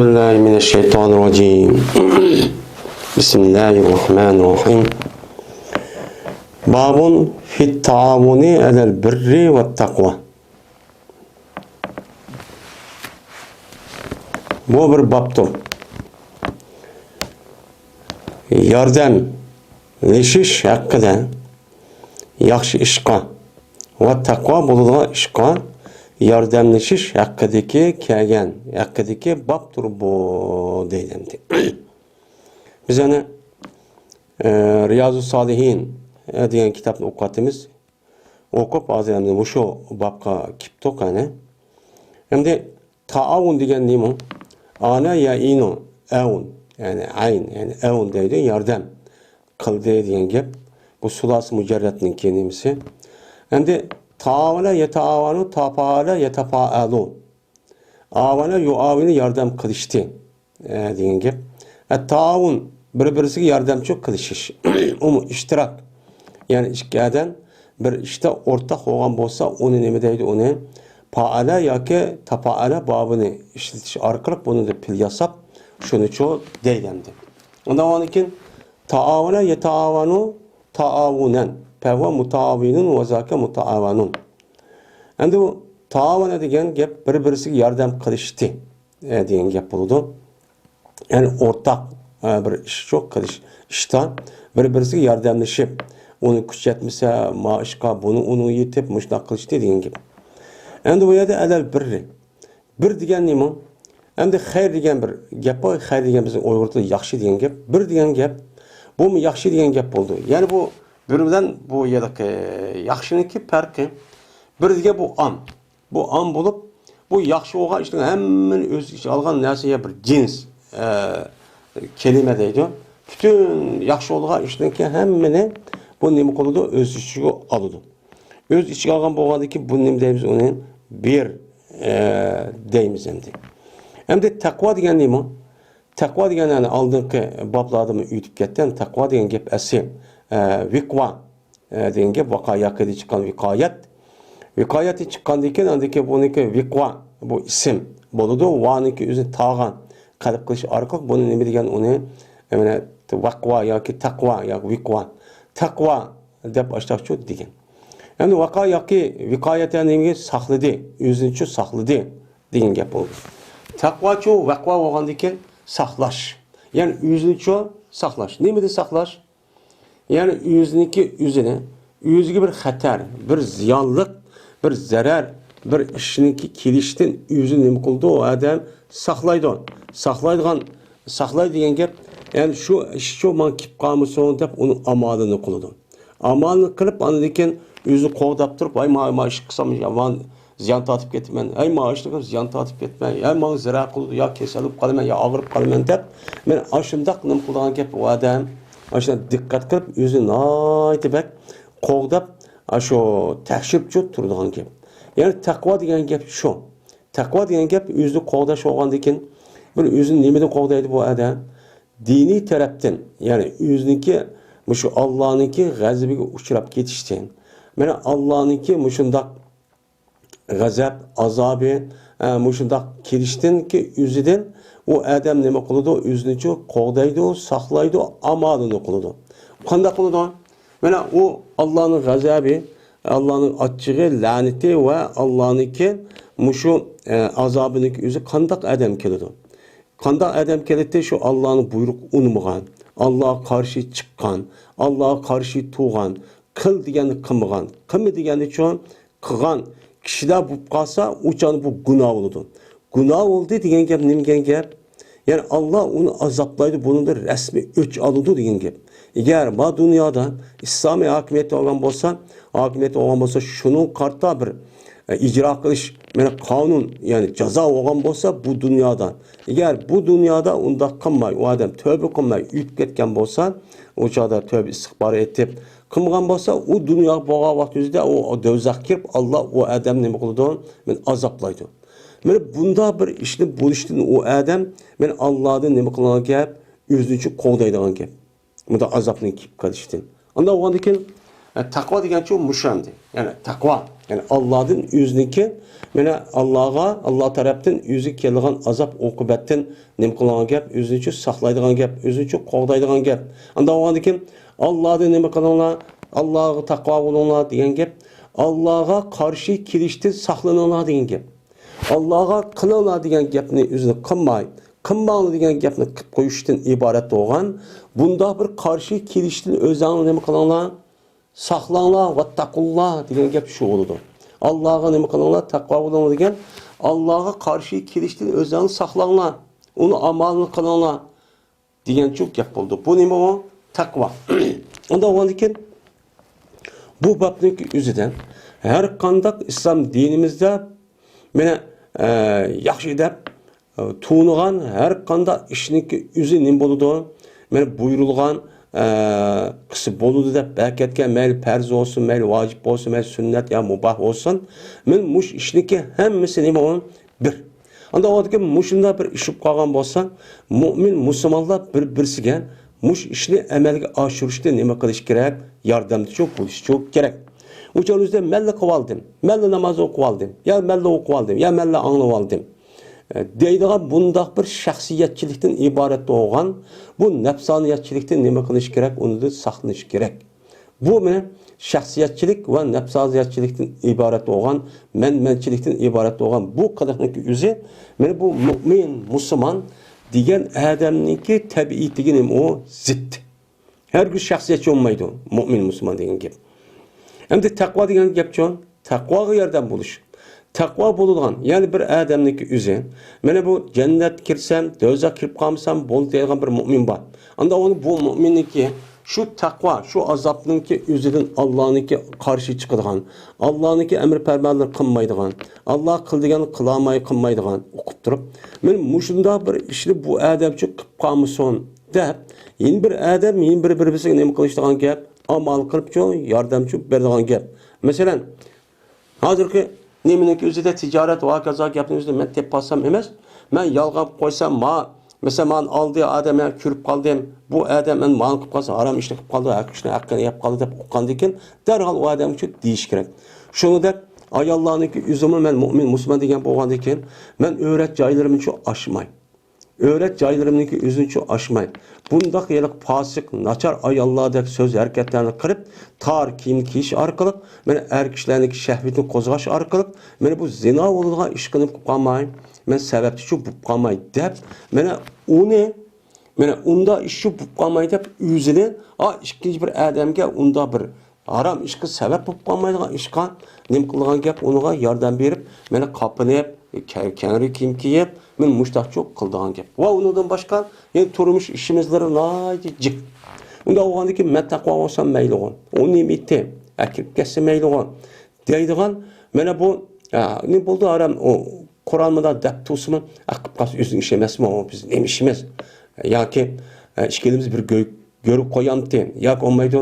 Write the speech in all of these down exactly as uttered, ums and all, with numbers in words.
بسم الله من الشيطان الرجيم. بسم الله الرحمن الرحيم. باب في التعاون على البر والتقوى. بۇ بىر بابتۇر. ياردەملىشىش ھەققىدە، ياخشى ئىشقا ۋە تەقۋا بولىدىغان ئىشقا ياردەملىشىش ھەققىدىكى كەلگەن، ھەققىدىكى بابتۇر بۇ، دەيدۇ ئەمدى. بىز يەنە، ئە، رىيازۇ سالىھىن، ئە، دېگەن كىتابنى ئوقۇۋاتىمىز. ئوقۇپ، ھازىر ئەمدى مۇشۇ بابقا كېلىپتۇق، قېنى. ئەمدى تائاۋۇن دېگەن نېمە؟ ئانا يا ئىنۇ، ئەۋۇن، يەنى ئەين، يەنى ئەۋۇن دەيدۇ، ياردەم قىلدى دېگەن گەپ. بۇ سۇلاسى مۇجەررەتنىڭكى نېمىسى. ئەمدى تائاۋەنە يەتائاۋەنۇ، تاپائەلە يەتەپائەلۇ. ئاۋەنە يۇئاۋىنۇ، ياردەم قىلىشتى، ئە، دېگەن گەپ. ئەتتائاۋۇن، بىر-بىرسىگە ياردەمچى قىلىشىش. ئۇمۇ ئىشتىراك. يەنى ئىككى ئادەم بىر ئىشتا ئورتاق بولغان بولسا، ئۇنى نېمە دەيدۇ؟ ئۇنى پائەلە ياكى تاپائەلە بابىنى ئىشلىتىش ئارقىلىق بۇنى پېئىل ياساپ، شۇنىچۇ دەيدۇ ئەمدى. ئۇنداق بولغاندىن كېيىن تائاۋەنە يەتائاۋەنۇ تائاۋۇنەن. پەھۇۋە مۇتائاۋىنۇن ۋە زاكە مۇتائاۋەنۇن. ئەمدى بۇ تائاۋەنە دېگەن گەپ بىر-بىرسىگە ياردەم قىلىشتى، ئە، دېگەن گەپ بولىدۇ. يەنى ئورتاق، ئە، بىر ئىش يوق قىلىش، ئىشتا بىر-بىرسىگە ياردەملىشىپ، ئۇنى كۈچەتمىسە، ما ئىشقا بۇنى ئۇنى يېتىپ، مۇشۇنداق قىلىشتى دېگەن گەپ. ئەمدى بۇ يەردە ئەلەل بىررى. بىر دېگەن نېمە؟ ئەمدى خەير دېگەن بىر گەپ بار. خەير دېگەن بىزنىڭ ئۇيغۇر تىلىدا ياخشى دېگەن گەپ. بىر دېگەن گەپ، بۇمۇ ياخشى دېگەن گەپ بولىدۇ. يەنى بۇ بىر بىلەن بۇ يەردىكى ياخشىنىڭكى پەرقى. بىر دېگەن بۇ ئام. بۇ ئام بولۇپ، بۇ ياخشى بولغان ئىشنىڭ ھەممىنى ئۆز ئىچىگە ئالغان نەرسە يا بىر جىنس، ئە، كەلىمە دەيدۇ. پۈتۈن ياخشى بولغان ئىشنىڭكى ھەممىنى بۇ نېمە قىلىدۇ؟ ئۆز ئىچىگە ئالىدۇ. ئۆز ئىچىگە ئالغان بولغاندىكىن بۇ نېمە دەيمىز ئۇنى؟ بىر، ئە، دەيمىز ئەمدى. ئەمدى تەقۋا دېگەن نېمە؟ تەقۋا دېگەن، يەنى ئالدىنقى بابلاردىمۇ ئۆتۈپ كەتكەن. تەقۋا دېگەن گەپ ئەسلى، ئە، ۋىقۋا، ئە، دېگەن گەپ ۋاقا ياقىدىن چىققان ۋىقايەت. ۋىقايەتتىن چىققاندىن كېيىن، ئاندىن كېيىن بۇنىڭكى ۋىقۋا، بۇ ئىسىم بولىدۇ. ۋانىڭكى ئۆزىنى تاغان قەلب قىلىش ئارقىلىق بۇنى نېمە دېگەن ئۇنى؟ ئە، مانا ۋەقۋا ياكى تەقۋا ياكى ۋىقۋا. تەقۋا دەپ ئاشتاقچۇ دېگەن. ئەمدى ۋاقا ياكى ۋىقايەتە نېمىگە؟ ساقلىدى، ئۆزىنىچۇ ساقلىدى دېگەن گەپ بولدى. تەقۋاچۇ ۋەقۋا بولغاندىن كېيىن ساقلاش. يەنى ئۆزىنىچۇ ساقلاش. نېمىدىن ساقلاش؟ يەنى ئۆزىنىڭكى ئۆزىنى، ئۆزىگە بىر خەتەر، بىر زىيانلىق، بىر زەرەر، بىر ئىشنىڭكى كېلىشىدىن ئۆزىنى نېمە قىلىدۇ؟ ئۇ ئادەم ساقلايدۇ. ساقلايدىغان، ساقلايدۇ دېگەن گەپ، يەنى شۇ ئىشچۇ ماڭا كېلىپ قالمىسۇن دەپ ئۇنىڭ ئامالىنى قىلىدۇ. ئامالنى قىلىپ، ئاندىن كېيىن ئۆزىنى قوغداپ تۇرۇپ، ۋاي، ما، ما ئىش قىلسام يامان زىيان تارتىپ كېتىمەن، ھەي، ما ئىشنى قىلسام زىيان تارتىپ كېتىمەن، يا ماڭا زەرەر قىلىدۇ، يا كېسەل بولۇپ قالىمەن، يا ئاغرىپ قالىمەن دەپ، مەن ئاشۇنداق نېمە قىلىدىغان گەپ ئۇ ئادەم. ئاشۇنداق دىققەت قىلىپ، ئۆزىنى ناھايىتى بەك قوغداپ، ئاشۇ تەكشۈرۈپ تۇرىدىغان گەپ. يەنى تەقۋا دېگەن گەپ شۇ. تەقۋا دېگەن گەپ ئۆزىنى قوغداش بولغاندىن كېيىن، بىر ئۆزىنى نېمىدىن قوغدايدۇ بۇ ئادەم؟ دىنىي تەرەپتىن، يەنى ئۆزىنىڭكى مۇشۇ ئاللانىڭكى غەزىپىگە ئۇچراپ كېتىشتىن، مانا ئاللانىڭكى مۇشۇنداق غەزەپ، ئازابى، ئە، مۇشۇنداق كېلىشتىنكى ئۆزىدىن ئۇ ئادەم نېمە قىلىدۇ؟ ئۆزىنىچۇ قوغدايدۇ، ساقلايدۇ، ئامالىنى قىلىدۇ. قانداق قىلىدۇ؟ مانا ئۇ ئاللانىڭ غەزەبى، ئاللانىڭ ئاچچىقى، لەنىتى ۋە ئاللانىڭكى مۇشۇ، ئە، ئازابىنىڭكى ئۆزى قانداق ئادەم كېلىدۇ؟ قانداق ئادەم كېلەتتى؟ شۇ ئاللانىڭ بۇيرۇقى ئۇنىمىغان، ئاللاغا قارشى چىققان، ئاللاغا قارشى تۇرغان، قىل دېگەننى قىلمىغان، قىلما دېگەننىچۇ قىلغان كىشىلەر بولۇپ قالسا، ئۇ چاغدا بۇ گۇناھ بولىدۇ. گۇناھ بولدى دېگەن گەپ نېمە دېگەن گەپ؟ يەنى ئاللا ئۇنى ئازابلايدۇ، بۇنىڭدىن رەسمىي ئۆچ ئالىدۇ دېگەن گەپ. ئەگەر ما دۇنيادا ئىسلامىي ھاكىمىيەت بولغان بولسا، ھاكىمىيەت بولغان بولسا، شۇنىڭغا قارىتا بىر، ئە، ئىجرا قىلىش، مانا قانۇن، يەنى جازا بولغان بولسا بۇ دۇنيادا، ئەگەر بۇ دۇنيادا ئۇنداق قىلماي، ئۇ ئادەم تۆبە قىلماي ئۆتۈپ كەتكەن بولسا، ئۇ چاغدا تۆبە ئىستىغپار ئېيتىپ قىلمىغان بولسا، ئۇ دۇنياغا بولغان ۋاقتى ئۆزىدە ئۇ دوزاخقا كىرىپ، ئاللا ئۇ ئادەمنى نېمە قىلىدۇ؟ مانا ئازابلايدۇ. مانا بۇنداق بىر ئىشنى بولۇشتىن ئۇ ئادەم مانا ئاللادىن نېمە قىلغان گەپ؟ ئۆزىنى قوغدايدىغان گەپ. مۇنداق ئازابنىڭ كېلىپ قېلىشتىن. ئانداق بولغاندىن كېيىن، ئە، تەقۋا دېگەنچۇ مۇشۇ ئەمدى. يەنى تەقۋا يەنى ئاللادىن ئۆزىنىڭكى، مانا ئاللاغا، ئاللا تەرەپتىن ئۆزىگە كېلىدىغان ئازاب ئوقۇبەتتىن نېمە قىلىدىغان گەپ؟ ئۆزىنى چۇ ساقلايدىغان گەپ، ئۆزىنى چۇ قوغدايدىغان گەپ. ئاندا بولغاندىكىن، ئاللادىن نېمە قىلىڭلار؟ ئاللاغا تەقۋا بولۇڭلار دېگەن گەپ. ئاللاغا قارشى كېلىشتىن ساقلىنىڭلار دېگەن گەپ. ئاللاغا قىلىڭلار دېگەن گەپنى ئۆزىنى قىلماي، قىلماڭلار دېگەن گەپنى قىلىپ قويۇشتىن ئىبارەت بولغان بۇنداق بىر قارشى كېلىشتىن ئۆزەڭلار نېمە قىلىڭلار؟ ساقلاڭلار، ۋەتتەقۇللا دېگەن گەپ شۇ بولىدۇ. ئاللاغا نېمە قىلىڭلار؟ تەقۋا بولۇڭلار دېگەن. ئاللاغا قارشى كېلىشتىن ئۆزەڭلارنى ساقلاڭلار. ئۇنى ئامالنى قىلىڭلار دېگەنچۇ گەپ بولىدۇ. بۇ نېمە ئۇ؟ تەقۋا. ئۇنداق بولغاندىكىن بۇ بابنىڭكى ئۆزىدە ھەر قانداق ئىسلام دىنىمىزدە مانا، ئە، ياخشى دەپ، ئە، تونۇغان ھەر قانداق ئىشنىڭكى ئۆزى نېمە بولىدۇ؟ مانا بۇيرۇلغان، ئە، قىلسا بولىدۇ دەپ بەركەتكە، مەيلى پەرز بولسۇن، مەيلى ۋاجىپ بولسۇن، مەيلى سۈننەت يا مۇباھ بولسۇن. مانا مۇشۇ ئىشنىڭكى ھەممىسى نېمە ئۇ؟ بىر. ئاندا ئۇ مۇشۇنداق بىر ئىش بولۇپ قالغان بولسا، مۇئمىن، مۇسۇلمانلار بىر-بىرسىگە مۇشۇ ئىشنى ئەمەلگە ئاشۇرۇشتا نېمە قىلىش كېرەك؟ ياردەمچى بولۇشچۇ كېرەك. ئۇ چاغدا مەنلا قىلىۋالدىم، مەنلا ناماز ئوقۇۋالدىم، يا مەنلا ئوقۇۋالدىم، يا مەنلا ئاڭلىۋالدىم، ئە، دەيدىغان بۇنداق بىر شەخسىيەتچىلىكتىن ئىبارەت بولغان بۇ نەپسانىيەتچىلىكتىن نېمە قىلىش كېرەك؟ ئۇنىڭدىن ساقلىنىش كېرەك. بۇ مانا شەخسىيەتچىلىك ۋە نەپسانىيەتچىلىكتىن ئىبارەت بولغان، مەنمەنچىلىكتىن ئىبارەت بولغان بۇ قىلىقنىڭكى ئۆزى، مانا بۇ مۇئمىن، مۇسۇلمان دېگەن ئادەمنىڭكى تەبىئىتىگە نېمە ئۇ؟ زىت. ھەرگىز شەخسىيەتچى بولمايدۇ مۇئمىن، مۇسۇلمان دېگەن گەپ. ئەمدى تەقۋا دېگەن گەپچۇ؟ تەقۋاغا ياردەم بولۇش. تەقۋا بولىدىغان، يەنى بىر ئادەمنىڭكى ئۆزى، مانا بۇ جەننەتكە كىرسەم، دوزاخقا كىرىپ قالمىسام بولدى دەيدىغان بىر مۇئمىن بار. ئاندا ئۇنى بۇ مۇئمىننىڭكى شۇ تەقۋا، شۇ ئازابنىڭكى ئۆزىدىن ئاللانىڭكى قارشى چىقىدىغان، ئاللانىڭكى ئەمر پەرمانلىرىنى قىلمايدىغان، ئاللا قىل دېگەننى قىلالماي قىلمايدىغان ئوقۇپ تۇرۇپ، مانا مۇشۇنداق بىر ئىشنى بۇ ئادەمچۇ قىلىپ قالمىسۇن دەپ، يەنە بىر ئادەم، يەنە بىر بىر بىرسىگە نېمە قىلىشىدىغان گەپ؟ ئامال قىلىپچۇ، ياردەمچۇ بېرىدىغان گەپ. مەسىلەن، ھازىرقى نېمىنىڭكى ئۆزىدە، تىجارەت ۋە ھاكازا گەپنىڭ ئۆزىدە مەن تېپىپ قالسام ئەمەس، مەن يالغان قىلىپ قويسام، ما، مەسىلەن، مانا ئالدى ئادەم، مەن كۆرۈپ قالدىم، بۇ ئادەم مەن مانا قىلىپ قالسا، ھارام ئىشنى قىلىپ قالدى، ھەق كىشىنىڭ ھەققىنى يەپ قالدى دەپ ئۇققاندىن كېيىن، دەرھال ئۇ ئادەمگە شۇ دېيىش كېرەك. شۇنىڭدەك ئاياللارنىڭكى ئۆزىمۇ مەن مۇئمىن، مۇسۇلمان دېگەن بولغاندىن كېيىن، مەن ئۆرەت جايلىرىمنى شۇ ئاچماي. ئۆرەت جايلىرىمنىڭكى ئۆزىنى شۇ ئاچماي. بۇنداق ھېلىقى پاسىق، ناچار ئاياللاردەك سۆز ھەرىكەتلەرنى قىلىپ، تار كىيىم كىيىش ئارقىلىق، مانا ئەر كىشىلەرنىڭكى شەھۋىتىنى قوزغاش ئارقىلىق، مانا بۇ زىنا بولىدىغان ئىش قىلىپ قالماي، مەن سەۋەبچى شۇ بولۇپ قالماي دەپ، مانا ئۇنى، مانا ئۇنداق ئىش شۇ بولۇپ قالماي دەپ، ئۆزىنى، ئا، ئىككىنچى بىر ئادەمگە ئۇنداق بىر ھارام ئىشقا سەۋەب بولۇپ قالمايدىغان ئىشقا نېمە قىلىدىغان گەپ؟ ئۇنىڭغا ياردەم بېرىپ، مانا قاپىنىپ، كە-، كەڭرى كىيىم كىيىپ، مانا مۇشتاقچۇ قىلىدىغان گەپ. ۋە ئۇنىڭدىن باشقا، يەنە تۇرمۇش ئىشىمىزلىرى ناھايىتى جىق. ئۇنداق بولغاندىن كېيىن، مەن تەقۋا بولسام مەيلىغۇ، ئۇ نېمە ئىتى، ئەكىرىپ كەتسە مەيلىغۇ دەيدىغان، مانا بۇ، ئا، نېمە بولدى، ھارام، ئۇ قۇرئان مۇنداق دەپ تۇرسىمۇ، ئەقىپ قالسا ئۆزىنىڭ ئىشى ئەمەسمۇ، بىز نېمە ئىشىمىز؟ ياكى، ئا، ئىككىمىز بىر گۆ-، گۆرۈپ قويامتى؟ ياكى بولمايدۇ،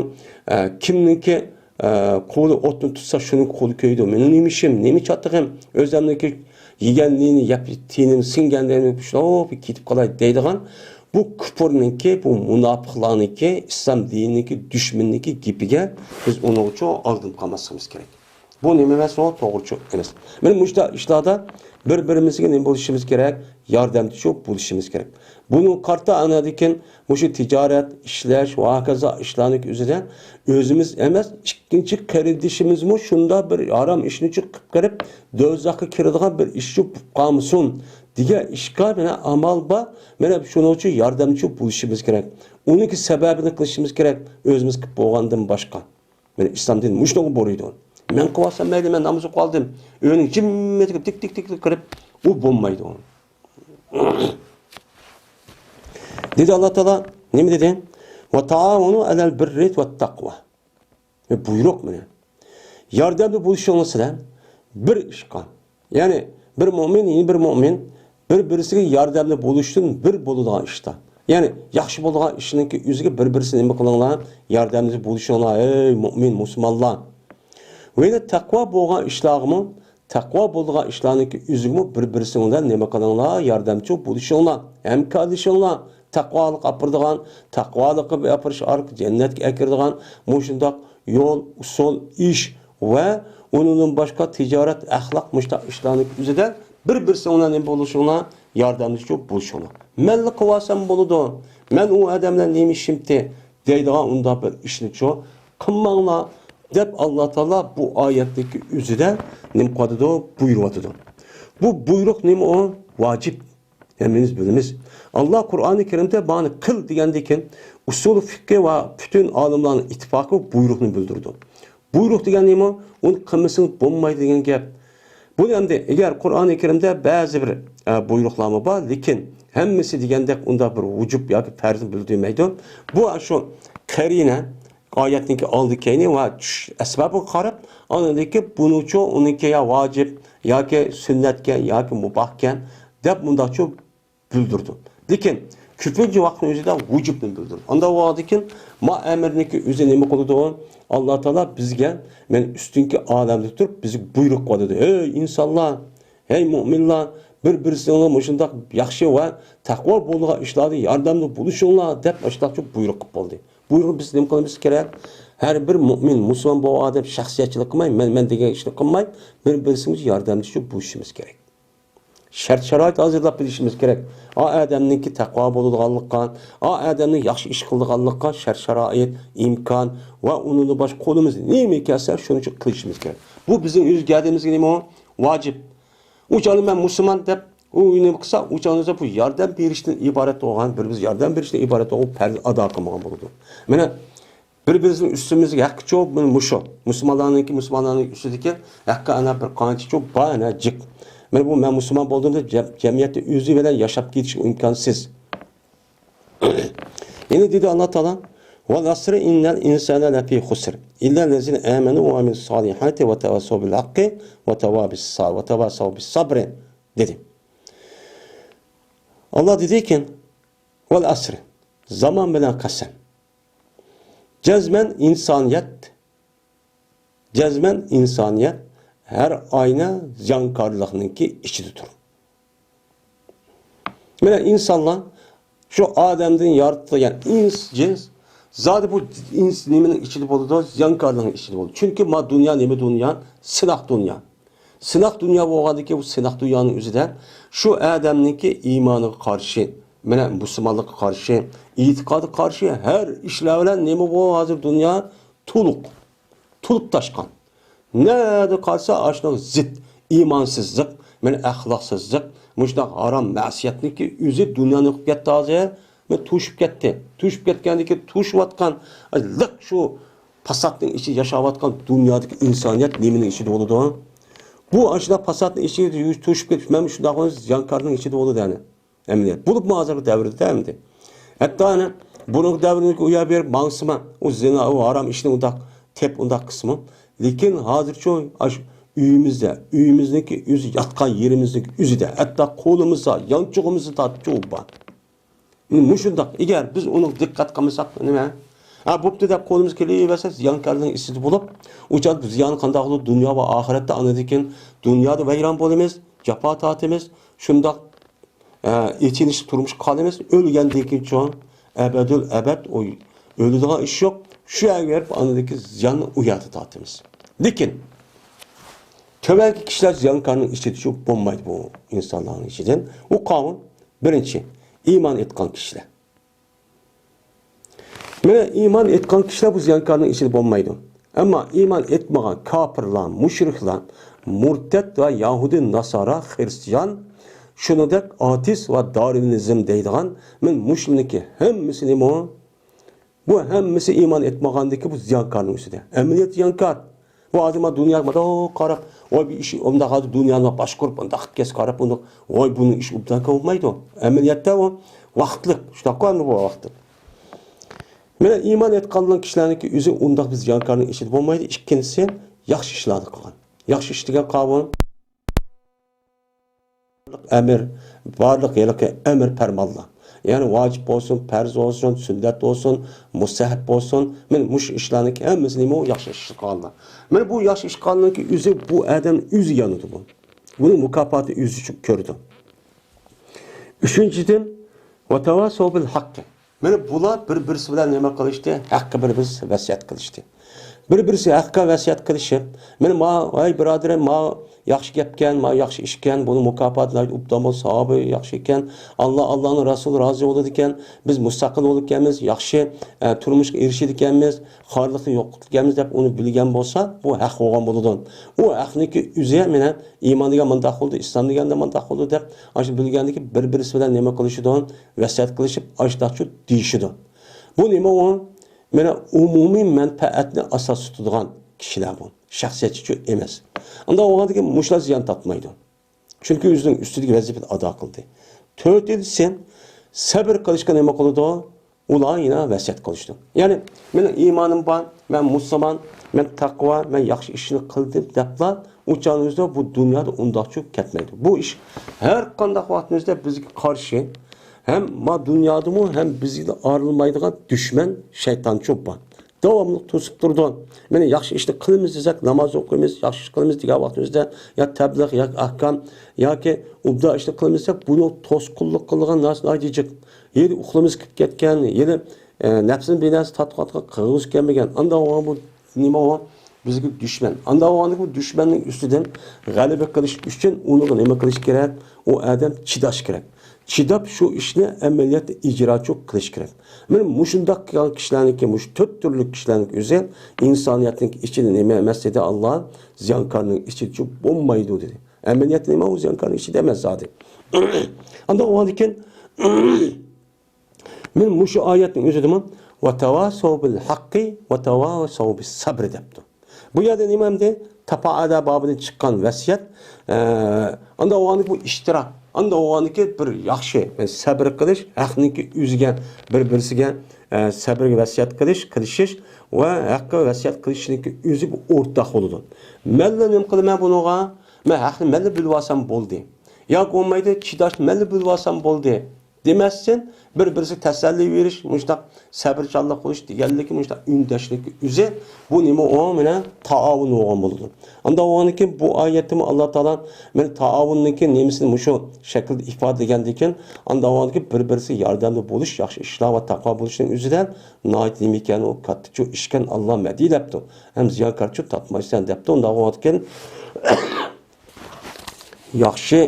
ئە، كىمنىڭكى، ئە، قولى ئوتنى تۇتسا، شۇنىڭ قولى كۆيىدۇ. مېنىڭ نېمە ئىشىم، نېمە چاتىقىم؟ ئۆزۈمنىڭكى يېگەن نېنى يەپ، تېنىم سىڭگەن نېنى شۇنداق كېتىپ قالاي دەيدىغان بۇ كۇپۇرنىڭكى، بۇ مۇناپىقلارنىڭكى، ئىسلام دىنىنىڭكى دۈشمىنىنىڭكى گېپىگە بىز ئۇنىڭغىچۇ ئالدىنىپ قالماسلىقىمىز كېرەك. بۇ نېمە ئەمەس، ئۇ توغرىچۇ ئەمەس. مانا مۇشۇنداق ئىشلاردا بىر-بىرىمىزگە نېمە بولۇشىمىز كېرەك؟ ياردەمچىچۇ بولۇشىمىز كېرەك. بۇنىڭغا قارىتا ئاندىن كېيىن مۇشۇ تىجارەت، ئىشلەش ۋە ھاكازا ئىشلارنىڭ ئۆزىدە ئۆزىمىز ئەمەس، ئىككىنچى قېرىندىشىمىزمۇ شۇنداق بىر ھارام ئىشنىچۇ قىلىپ قېرىپ، دوزاخقا كىرىدىغان بىر ئىشچۇ بولۇپ قالمىسۇن دېگەن ئىشقا مانا ئامال بار. مانا شۇنىڭچۇ ياردەمچى بولۇشىمىز كېرەك. ئۇنىڭكى سەۋەبىنى قىلىشىمىز كېرەك، ئۆزىمىز قىلىپ بولغاندىن باشقا. مانا ئىسلام دىنى مۇشۇنىڭغا بۇيرۇيدۇ. مەن قىلىۋالسام مەيلى، مەن ناماز ئوقۇۋالدىم. ئۆينىڭ جىممىدىكى تىك، تىك، تىك، تىك قىلىپ، ئۇ بولمايدۇ. دېدى ئاللا تائالا، نېمە دېدى؟ «ۋە تائاۋۇنۇ ئەلەل بىررى ۋەت تەقۋا.» بۇيرۇق مانا. ياردەمدە بولۇشۇڭلار سىلەر بىر ئىشقا. يەنى بىر مۇئمىن، يەنە بىر مۇئمىن بىر-بىرسىگە ياردەمدە بولۇشتىن بىر بولىدىغان ئىشتا. يەنى ياخشى بولىدىغان ئىشنىڭكى ئۆزىگە بىر-بىرسىنى نېمە قىلىڭلار؟ ياردەمدە بولۇشۇڭلار، ئەي مۇئمىن، مۇسۇلمانلار. ۋە يەنە تەقۋا بولغان ئىشلارغىمۇ، تەقۋا بولىدىغان ئىشلارنىڭكى ئۆزىگىمۇ بىر-بىرسىنىڭ بىلەن نېمە قىلىڭلار؟ ياردەمچى بولۇشۇڭلار، ھەمكارلىشىڭلار. تەقۋالىق ئاپىرىدىغان، تەقۋالىققا ئاپىرىش ئارقىلىق جەننەتكە ئەكىرىدىغان مۇشۇنداق يول، ئۇسۇل، ئىش ۋە ئۇنىڭدىن باشقا تىجارەت، ئەخلاق، مۇشۇنداق ئىشلارنىڭ ئۆزىدە بىر-بىرسىڭلار نېمە بولۇشۇڭلار، ياردەملىشىپ بولۇشۇڭلار. مەنلا قىلىۋالسام بولىدۇ، مەن ئۇ ئادەم بىلەن نېمە ئىشىمتى دەيدىغان ئۇنداق بىر ئىشنىچۇ قىلماڭلار دەپ ئاللا تائالا بۇ ئايەتتىكى ئۆزىدە نېمە قىلىۋاتىدۇ، بۇيرۇۋاتىدۇ. بۇ بۇيرۇق نېمە ئۇ؟ ۋاجىپ. ھەممىمىز بىلىمىز. ئاللا قۇرئانى كەرىمدە مانا قىل دېگەندىن كېيىن ئۇسۇل فىقھى ۋە پۈتۈن ئالىملارنىڭ ئىتتىپاقى بۇيرۇقنى بىلدۈرىدۇ. بۇيرۇق دېگەن نېمە؟ ئۇنى قىلمىسىڭىز بولمايدۇ دېگەن گەپ. بۇ ئەمدى ئەگەر قۇرئانى كەرىمدە بەزى بىر، ئە، بۇيرۇقلارمۇ بار، لېكىن ھەممىسى دېگەندەك ئۇنداق بىر ۋۇجۇب ياكى پەرزنى بىلدۈرمەيدۇ. بۇ شۇ قەرىنە، ئايەتنىڭكى ئالدى كەينى ۋە چۈشۈش ئەسۋابىغا قاراپ، ئاندىن كېيىن بۇنىچۇ ئۇنىڭكى يا ۋاجىپ ياكى سۈننەتكەن ياكى مۇباھكەن دەپ مۇنداقچۇ بىلدۈرىدۇ. لېكىن كۆپىنچە ۋاقىتنىڭ ئۆزىدە ۋۇجۇبنى بىلدۈرىدۇ. ئانداق بولغاندىكىن ما ئەمىرنىڭكى ئۆزى نېمە قىلىدۇ؟ ئاللا تائالا بىزگە، مەن ئۈستۈنكى ئالەمدە تۇرۇپ بىزگە بۇيرۇق قىلىۋاتىدۇ. ھەي ئىنسانلار، ھەي مۇئمىنلار، بىر-بىرسىڭلار مۇشۇنداق ياخشى ۋە تەقۋا بولىدىغان ئىشلاردا ياردەمدە بولۇشۇڭلار دەپ ئاشۇنداقچە بۇيرۇق قىلىپ بولدى. بۇيرۇقنى بىز نېمە قىلىمىز كېرەك؟ ھەر بىر مۇئمىن، مۇسۇلمان بولغان ئادەم شەخسىيەتچىلىك قىلماي، مەن، مەن دېگەن ئىشنى قىلماي، بىر-بىرسىمىز ياردەملىشىپ بولۇشىمىز كېرەك. شەرت-شارائىت ھازىرلاپ بېرىشىمىز كېرەك. ئا ئادەمنىڭكى تەقۋا بولىدىغانلىققا، ئا ئادەمنىڭ ياخشى ئىش قىلىدىغانلىققا شەرت-شارائىت، ئىمكان ۋە ئۇنىڭدىن باشقا قولىمىزدىن نېمە كەلسە شۇنىڭ ئۈچۈن قىلىشىمىز كېرەك. بۇ بىزنىڭ ئۆز گەدىمىزگە نېمە ئۇ؟ ۋاجىپ. ئۇ چاغدا مەن مۇسۇلمان دەپ ئۇ نېمە قىلسا، ئۇ چاغدا بۇ ياردەم بېرىشتىن ئىبارەت بولغان، بىر بىز ياردەم بېرىشتىن ئىبارەت بولغان پەرز ئادا قىلمىغان بولىدۇ. مانا بىر-بىرىمىزنىڭ ئۈستىمىزدىكى ھەققىچۇ مانا مۇشۇ. مۇسۇلمانلارنىڭكى، مۇسۇلمانلارنىڭ ئۈستىدىكى ھەققى ئەنە بىر قانچىچۇ بار، ئەنە جىق. مانا بۇ مەن مۇسۇلمان بولدۇم دەپ جەم-، جەمئىيەتتە ئۆزى بىلەن ياشاپ كېتىش ئىمكانسىز. يەنە دېدى ئاللا تائالا، «ۋەل ئەسرى ئىننەل ئىنسانە لەفى خۇسر، ئىللەللەزىنە ئامەنۇ ۋە ئامىلۇس سالىھاتى ۋە تەۋاسەۋ بىل ھەققى ۋە تەۋا بىس سا-، ۋە تەۋاسەۋ بىس سەبرى» دېدى. ئاللا دېدىكى، «ۋەل ئەسرى»، زامان بىلەن قەسەم. جەزمەن ئىنسانىيەت، جەزمەن ئىنسانىيەت ھەر ئاينى زىيانكارلىقنىڭكى ئىچىدە تۇر. مانا ئىنسانلار شۇ ئادەمدىن يارىتىلغان ئىنس جىنس زادى بۇ ئىنس نېمىنىڭ ئىچىدە بولىدۇ؟ زىيانكارلىقنىڭ ئىچىدە بولىدۇ. چۈنكى ما دۇنيا نېمە دۇنيا؟ سىناق دۇنيا. سىناق دۇنيا بولغاندىكىن بۇ سىناق دۇنيانىڭ ئۆزىدە شۇ ئادەمنىڭكى ئىمانىغا قارشى، مانا مۇسۇلمانلىققا قارشى، ئېتىقادىغا قارشى ھەر ئىشلار بىلەن نېمە بۇ ھازىر دۇنيا تولۇق. تولۇپ تاشقان. نەدە قالسا ئاشۇنىڭ زىت، ئىمانسىزلىق، مانا ئەخلاقسىزلىق، مۇشۇنداق ھارام مەسىيەتنىڭكى ئۆزى دۇنيانى قىلىپ كەتتى ھازىر. مانا توشۇپ كەتتى. توشۇپ كەتكەندىن كېيىن توشۇۋاتقان، لىق شۇ پاساتنىڭ ئىچىدە ياشاۋاتقان دۇنيادىكى ئىنسانىيەت نېمىنىڭ ئىچىدە بولىدۇ؟ بۇ ئاشۇنداق پاساتنىڭ ئىچىدە توشۇپ كېتىپ، مەن شۇنداق زىيانكارنىڭ ئىچىدە بولىدۇ يەنى. ئەمەلىيەت. بولۇپمۇ ھازىرقى دەۋردە ئەمدى. ھەتتا ئەنە بۇرۇنقى دەۋردىكى ئۇ يەر بېرىپ ماڭسىما، ئۇ زىنا، ئۇ ھارام ئىشنى ئۇنداق تېپ، ئۇنداق قىلسىمۇ. لېكىن ھازىرچۇ ئاشۇ ئۆيىمىزدە، ئۆيىمىزنىڭكى ئۆزى، ياتقان يېرىمىزنىڭكى ئۆزىدە، ھەتتا قولىمىزدا، يانچۇقىمىزدا تارتىپچۇ ئۇ بار. مۇشۇنداق، ئەگەر بىز ئۇنىڭغا دىققەت قىلمىساق، نېمە؟ ھە، بوپتۇ دەپ قولىمىز كېلىۋەرسە، زىيانكارلىقنىڭ ئىچىدە بولۇپ، ئۇ چاغدا زىيان قانداق بولىدۇ؟ دۇنيا ۋە ئاخىرەتتە ئاندىن كېيىن دۇنيادا ۋەيران بولىمىز، جاپا تارتىمىز. شۇنداق ئە، ئېچىنىشلىق تۇرمۇشقا قالىمىز. ئۆلگەندىن كېيىن چوڭ ئەبەدۇل ئەبەد ئۇ ئۆلىدىغان ئىش يوق. شۇ يەرگە بېرىپ ئاندىكى زىياننى ئۇ يەردە تارتىمىز. لېكىن تۆۋەنكى كىشىلەر زىيانكارنىڭ ئىچىدە شۇ بولمايدۇ بۇ ئىنسانلارنىڭ ئىچىدىن. ئۇ قاۋۇل بىرىنچى ئىمان ئېيتقان كىشىلەر. مانا ئىمان ئېيتقان كىشىلەر بۇ زىيانكارنىڭ ئىچىدە بولمايدۇ. ئەمما ئىمان ئېيتمىغان كاپىرلار، مۇشرىكلار، مۇرتەت ۋە يەھۇدىي، ناسارا، خىرىستىيان، شۇنىڭدەك ئاتېئىست ۋە دارۋىنىزم دەيدىغان، مانا مۇشۇنىڭكى ھەممىسى نېمە؟ بۇ ھەممىسى ئىمان ئېيتمىغاندىكى بۇ زىيانكارنىڭ ئۈستىدە. ئەمەلىيەتتە زىيانكار. بۇ ھازىر مانا دۇنياغا مۇنداق قاراپ، ۋاي بۇ ئىش ئۇنداق ھازىر دۇنيانى باشقۇرۇپ مۇنداق قىلىپ كەتسە قاراپ ئۇنداق، ۋاي بۇنىڭ ئىشى ئوبدانكى بولمايدۇ. ئەمەلىيەتتە ئۇ ۋاقىتلىق، شۇنداققۇ ئەمدى بۇ ۋاقىتلىق. مانا ئىمان ئېيتقانلىق كىشىلەرنىڭكى ئۆزى ئۇنداق بىز زىيانكارنىڭ ئىچىدە بولمايدۇ. ئىككىنچىسى، ياخشى ئىشلارنى قىلغان. ياخشى ئىش دېگەن قاۋۇل. ئەمىر، بارلىق ھېلىقى ئەمىر پەرمانلار. يەنى ۋاجىپ بولسۇن، پەرز بولسۇن، سۈننەت بولسۇن، مۇستەھەب بولسۇن. مانا مۇشۇ ئىشلارنىڭكى ھەممىسى نېمە؟ ئۇ ياخشى ئىش قىلغانلار. مانا بۇ ياخشى ئىش قىلغانلىقى ئۆزى بۇ ئادەم ئۆزى يانىدۇ بۇ. بۇنىڭ مۇكاپاتى ئۆزى چۈ-، كۆرىدۇ. ئۈچىنچىدىن، ۋەتەۋاسەۋ بىل ھەققى. مانا بۇلار بىر-بىرسى بىلەن نېمە قىلىشتى؟ ھەققى بىر-بىرسى ۋەسىيەت قىلىشتى. بىر-بىرسى ھەققە ۋەسىيەت قىلىشىپ، مانا، ما، ۋاي بۇرادىرىم، ما ياخشى گەپكەن، ما ياخشى ئىشكەن، بۇنى مۇكاپاتى ناھايىتى ئوبدان بولسا، ساۋابى ياخشى ئىكەن، ئاللا، ئاللانىڭ رەسۇلى رازى بولىدىكەن، بىز مۇستەقىل بولىدىكەنمىز، ياخشى، ئە، تۇرمۇشقا ئېرىشىدىكەنمىز، خارلىقنى يوقىتىدىكەنمىز دەپ ئۇنى بىلگەن بولسا، بۇ ھەق بولغان بولىدۇ. ئۇ ھەقنىڭكى ئۆزى، مانا، ئىمان دېگەن مۇنداق بولىدۇ، ئىسلام دېگەندە مۇنداق بولىدۇ دەپ، ئاشۇ بىلگەندىكى بىر-بىرسى بىلەن نېمە قىلىشىدۇ؟ ۋەسىيەت قىلىشىپ، ئاشۇنداقچۇ دېيىشىدۇ. بۇ نېمە ئۇ؟ مانا، ئومۇمىي مەنپەئەتنى ئاساس تۇتىدىغان كىشىلەر بۇ. شەخسىيەتچىچۇ ئەمەس. ئانداق بولغاندىكىن مۇشۇلار زىيان تارتمايدۇ. چۈنكى ئۆزىنىڭ ئۈستىدىكى ۋەزىپىنى ئادا قىلدى. تۆتىنچىسى، سەبر قىلىشقا نېمە قىلىدۇ؟ ئۇلار يەنە ۋەسىيەت قىلىشىدۇ. يەنى، مېنىڭ ئىمانىم بار، مەن مۇسۇلمان، مەن تەقۋا، مەن ياخشى ئىشنى قىلدىم دەپلا، ئۇ چاغنىڭ ئۆزىدە بۇ دۇنيادا ئۇنداقچۇ كەتمەيدۇ. بۇ ئىش ھەر قانداق ۋاقىتنىڭ ئۆزىدە بىزگە قارشى، ھەم ما دۇنيادىمۇ، ھەم بىزگە ئايرىلمايدىغان دۈشمەن شەيتانچۇ بار. داۋاملىق توسۇپ تۇرىدۇ. مانا ياخشى ئىشنى قىلىمىز دېسەك، ناماز ئوقۇيمىز، ياخشى ئىش قىلىمىز دېگەن ۋاقتىمىزدا يا تەبلىغ، يا ئەھكام، ياكى ئوبدان ئىشنى قىلىمىز دېسەك، بۇنى توسقۇنلۇق قىلىدىغان نەرسە ناھايىتى جىق. ھېلى ئۇخلىمىز كېلىپ كەتكەن، ھېلى، ئە، نەپسىنى بىر نەرسە تارتىۋاتقان قىلغۇسى كەلمىگەن. ئانداق بولغان بۇ نېمە بولغان؟ بىزگە دۈشمەن. ئانداق بولغاندىكىن بۇ دۈشمەننىڭ ئۈستىدىن غەلىبە قىلىش ئۈچۈن ئۇنىڭغا نېمە قىلىش كېرەك؟ ئۇ ئادەم چىداش كېرەك. چىداپ شۇ ئىشنى ئەمەلىيەتتە ئىجراچۇ قىلىش كېرەك. مانا مۇشۇنداق قىلغان كىشىلەرنىڭكى، مۇشۇ تۆت تۈرلۈك كىشىلەرنىڭكى ئۆزى ئىنسانىيەتنىڭ ئىچىدە نېمە ئەمەس دېدى ئاللا؟ زىيانكارنىڭ ئىچىدىچۇ بولمايدۇ دېدى. ئەمەلىيەتتە نېمە ئۇ زىيانكارنىڭ ئىچىدە ئەمەس زادى. ئانداق بولغاندىكىن، مانا مۇشۇ ئايەتنىڭ ئۆزىدىمۇ «ۋە تەۋاسەۋ بىل ھەققى ۋە تەۋاسەۋ بىس سەبرى» دەپتۇ. بۇ يەردە نېمە ئەمدى؟ تاپائەدە بابىدىن چىققان ۋەسىيەت. ئە، ئانداق بولغاندىكى بۇ ئىشتىراك. ئانداق بولغاندىكى بىر ياخشى، يەنى سەبرى قىلىش، ھەقنىڭكى ئۆزىگە، بىر-بىرسىگە، ئە، سەبرگە ۋەسىيەت قىلىش، قىلىشىش ۋە ھەققە ۋەسىيەت قىلىشنىڭكى ئۆزى بۇ ئورتاق بولىدۇ. مەنلا نېمە قىلىمەن بۇنىڭغا؟ مەن ھەقنى مەنلا بىلىۋالسام بولدى. ياكى بولمايدۇ، چىداشنى مەنلا بىلىۋالسام بولدى. دېمەستىن، بىر-بىرسىگە تەسەللى بېرىش، مۇشۇنداق سەۋرچانلىق قىلىش دېگەنلىكى، مۇشۇنداق ئۈندەشلىكى ئۆزى، بۇ نېمە ئۇ؟ مانا تائاۋۇن بولغان بولىدۇ. ئانداق بولغاندىكىن بۇ ئايەتتىمۇ ئاللا تائالا مانا تائاۋۇننىڭكى نېمىسىنى مۇشۇ شەكىلدە ئىپادىلىگەندىكىن، ئانداق بولغاندىكىن بىر-بىرسىگە ياردەمدە بولۇش، ياخشى ئىشلار ۋە تەقۋا بولۇشنىڭ ئۆزىدە ناھايىتى نېمە ئىكەن، ئۇ كاتتىچۇ ئىشكەن، ئاللا مەدھىيەلەپتۇ. ھەم زىيانكارچۇ تارتمايسەن دەپتۇ. ئانداق بولغاندىكىن ياخشى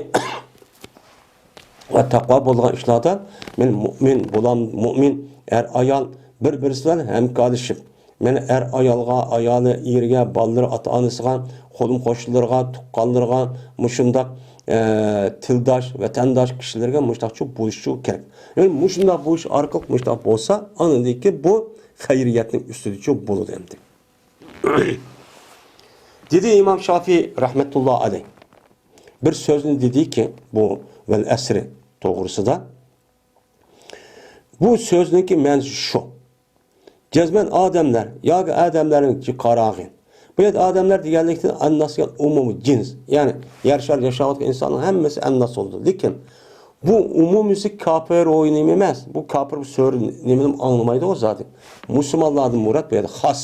ۋە تەقۋا بولغان ئىشلاردا مەن مۇئمىن بولام، مۇئمىن ئەر-ئايال بىر-بىرسى بىلەن ھەمكارلىشىپ، مەن ئەر-ئايالغا، ئايالى ئېرىگە، بالىلىرى ئاتا-ئانىسىغا، قولۇم-قوشنىلىرىغا، تۇغقانلىرىغا مۇشۇنداق، ئە، تىلداش، ۋەتەنداش كىشىلەرگە مۇشۇنداقچۇ بولۇشچۇ كېرەك. يەنى مۇشۇنداق بولۇش ئارقىلىق مۇشۇنداق بولسا، ئاندىن كېيىن بۇ خەيرىيەتنىڭ ئۈستىدىچۇ بولىدۇ ئەمدى. دېدى ئىمام شافىي رەھمەتۇللا ئەلەيھ. بىر سۆزنى دېدىكى، بۇ ۋەل ئەسرى توغرىسىدا. بۇ سۆزنىڭكى مەنىسى شۇ. جەزمەن ئادەملەر ياكى ئادەملەرنىڭ قاراغى. بۇ يەردە ئادەملەر دېگەنلىكتىن ئەنناس دېگەن ئومۇمىي جىنس. يەنى يەر شارىدا ياشاۋاتقان ئىنساننىڭ ھەممىسى ئەنناس بولىدۇ. لېكىن بۇ ئومۇمىيسى كاپىر ئويۇنى ئەمەس. بۇ كاپىر بۇ سۆرە نېمىنى ئاڭلىمايدۇ ئۇ زادى. مۇسۇلمانلاردىن مۇراد بۇ يەردە خاس.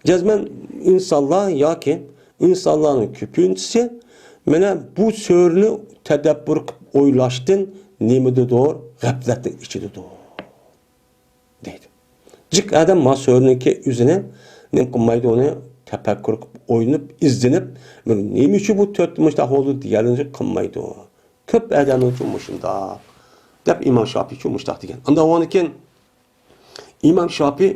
جەزمەن ئىنسانلار ياكى ئىنسانلارنىڭ كۆپىنچىسى مانا بۇ سۆرىنى تەدەببۇر قىلىپ ئويلاشتىن نېمىدىدۇر؟ غەپلەتنىڭ ئىچىدىدۇر دەيدۇ. جىق ئادەم ما سۆرىنىڭكى ئۆزىنى نېمە قىلمايدۇ، ئۇنى تەپەككۇر قىلىپ، ئويلىنىپ، ئىزدىنىپ، بىر نېمە ئۈچۈن بۇ تۆتتە مۇشۇنداق بولدى دېگەنلىرىنى قىلمايدۇ. كۆپ ئادەمنىڭچۇ مۇشۇنداق دەپ ئىمام شاپىيچۇ مۇشۇنداق دېگەن. ئانداق بولغاندىكىن ئىمام شاپىي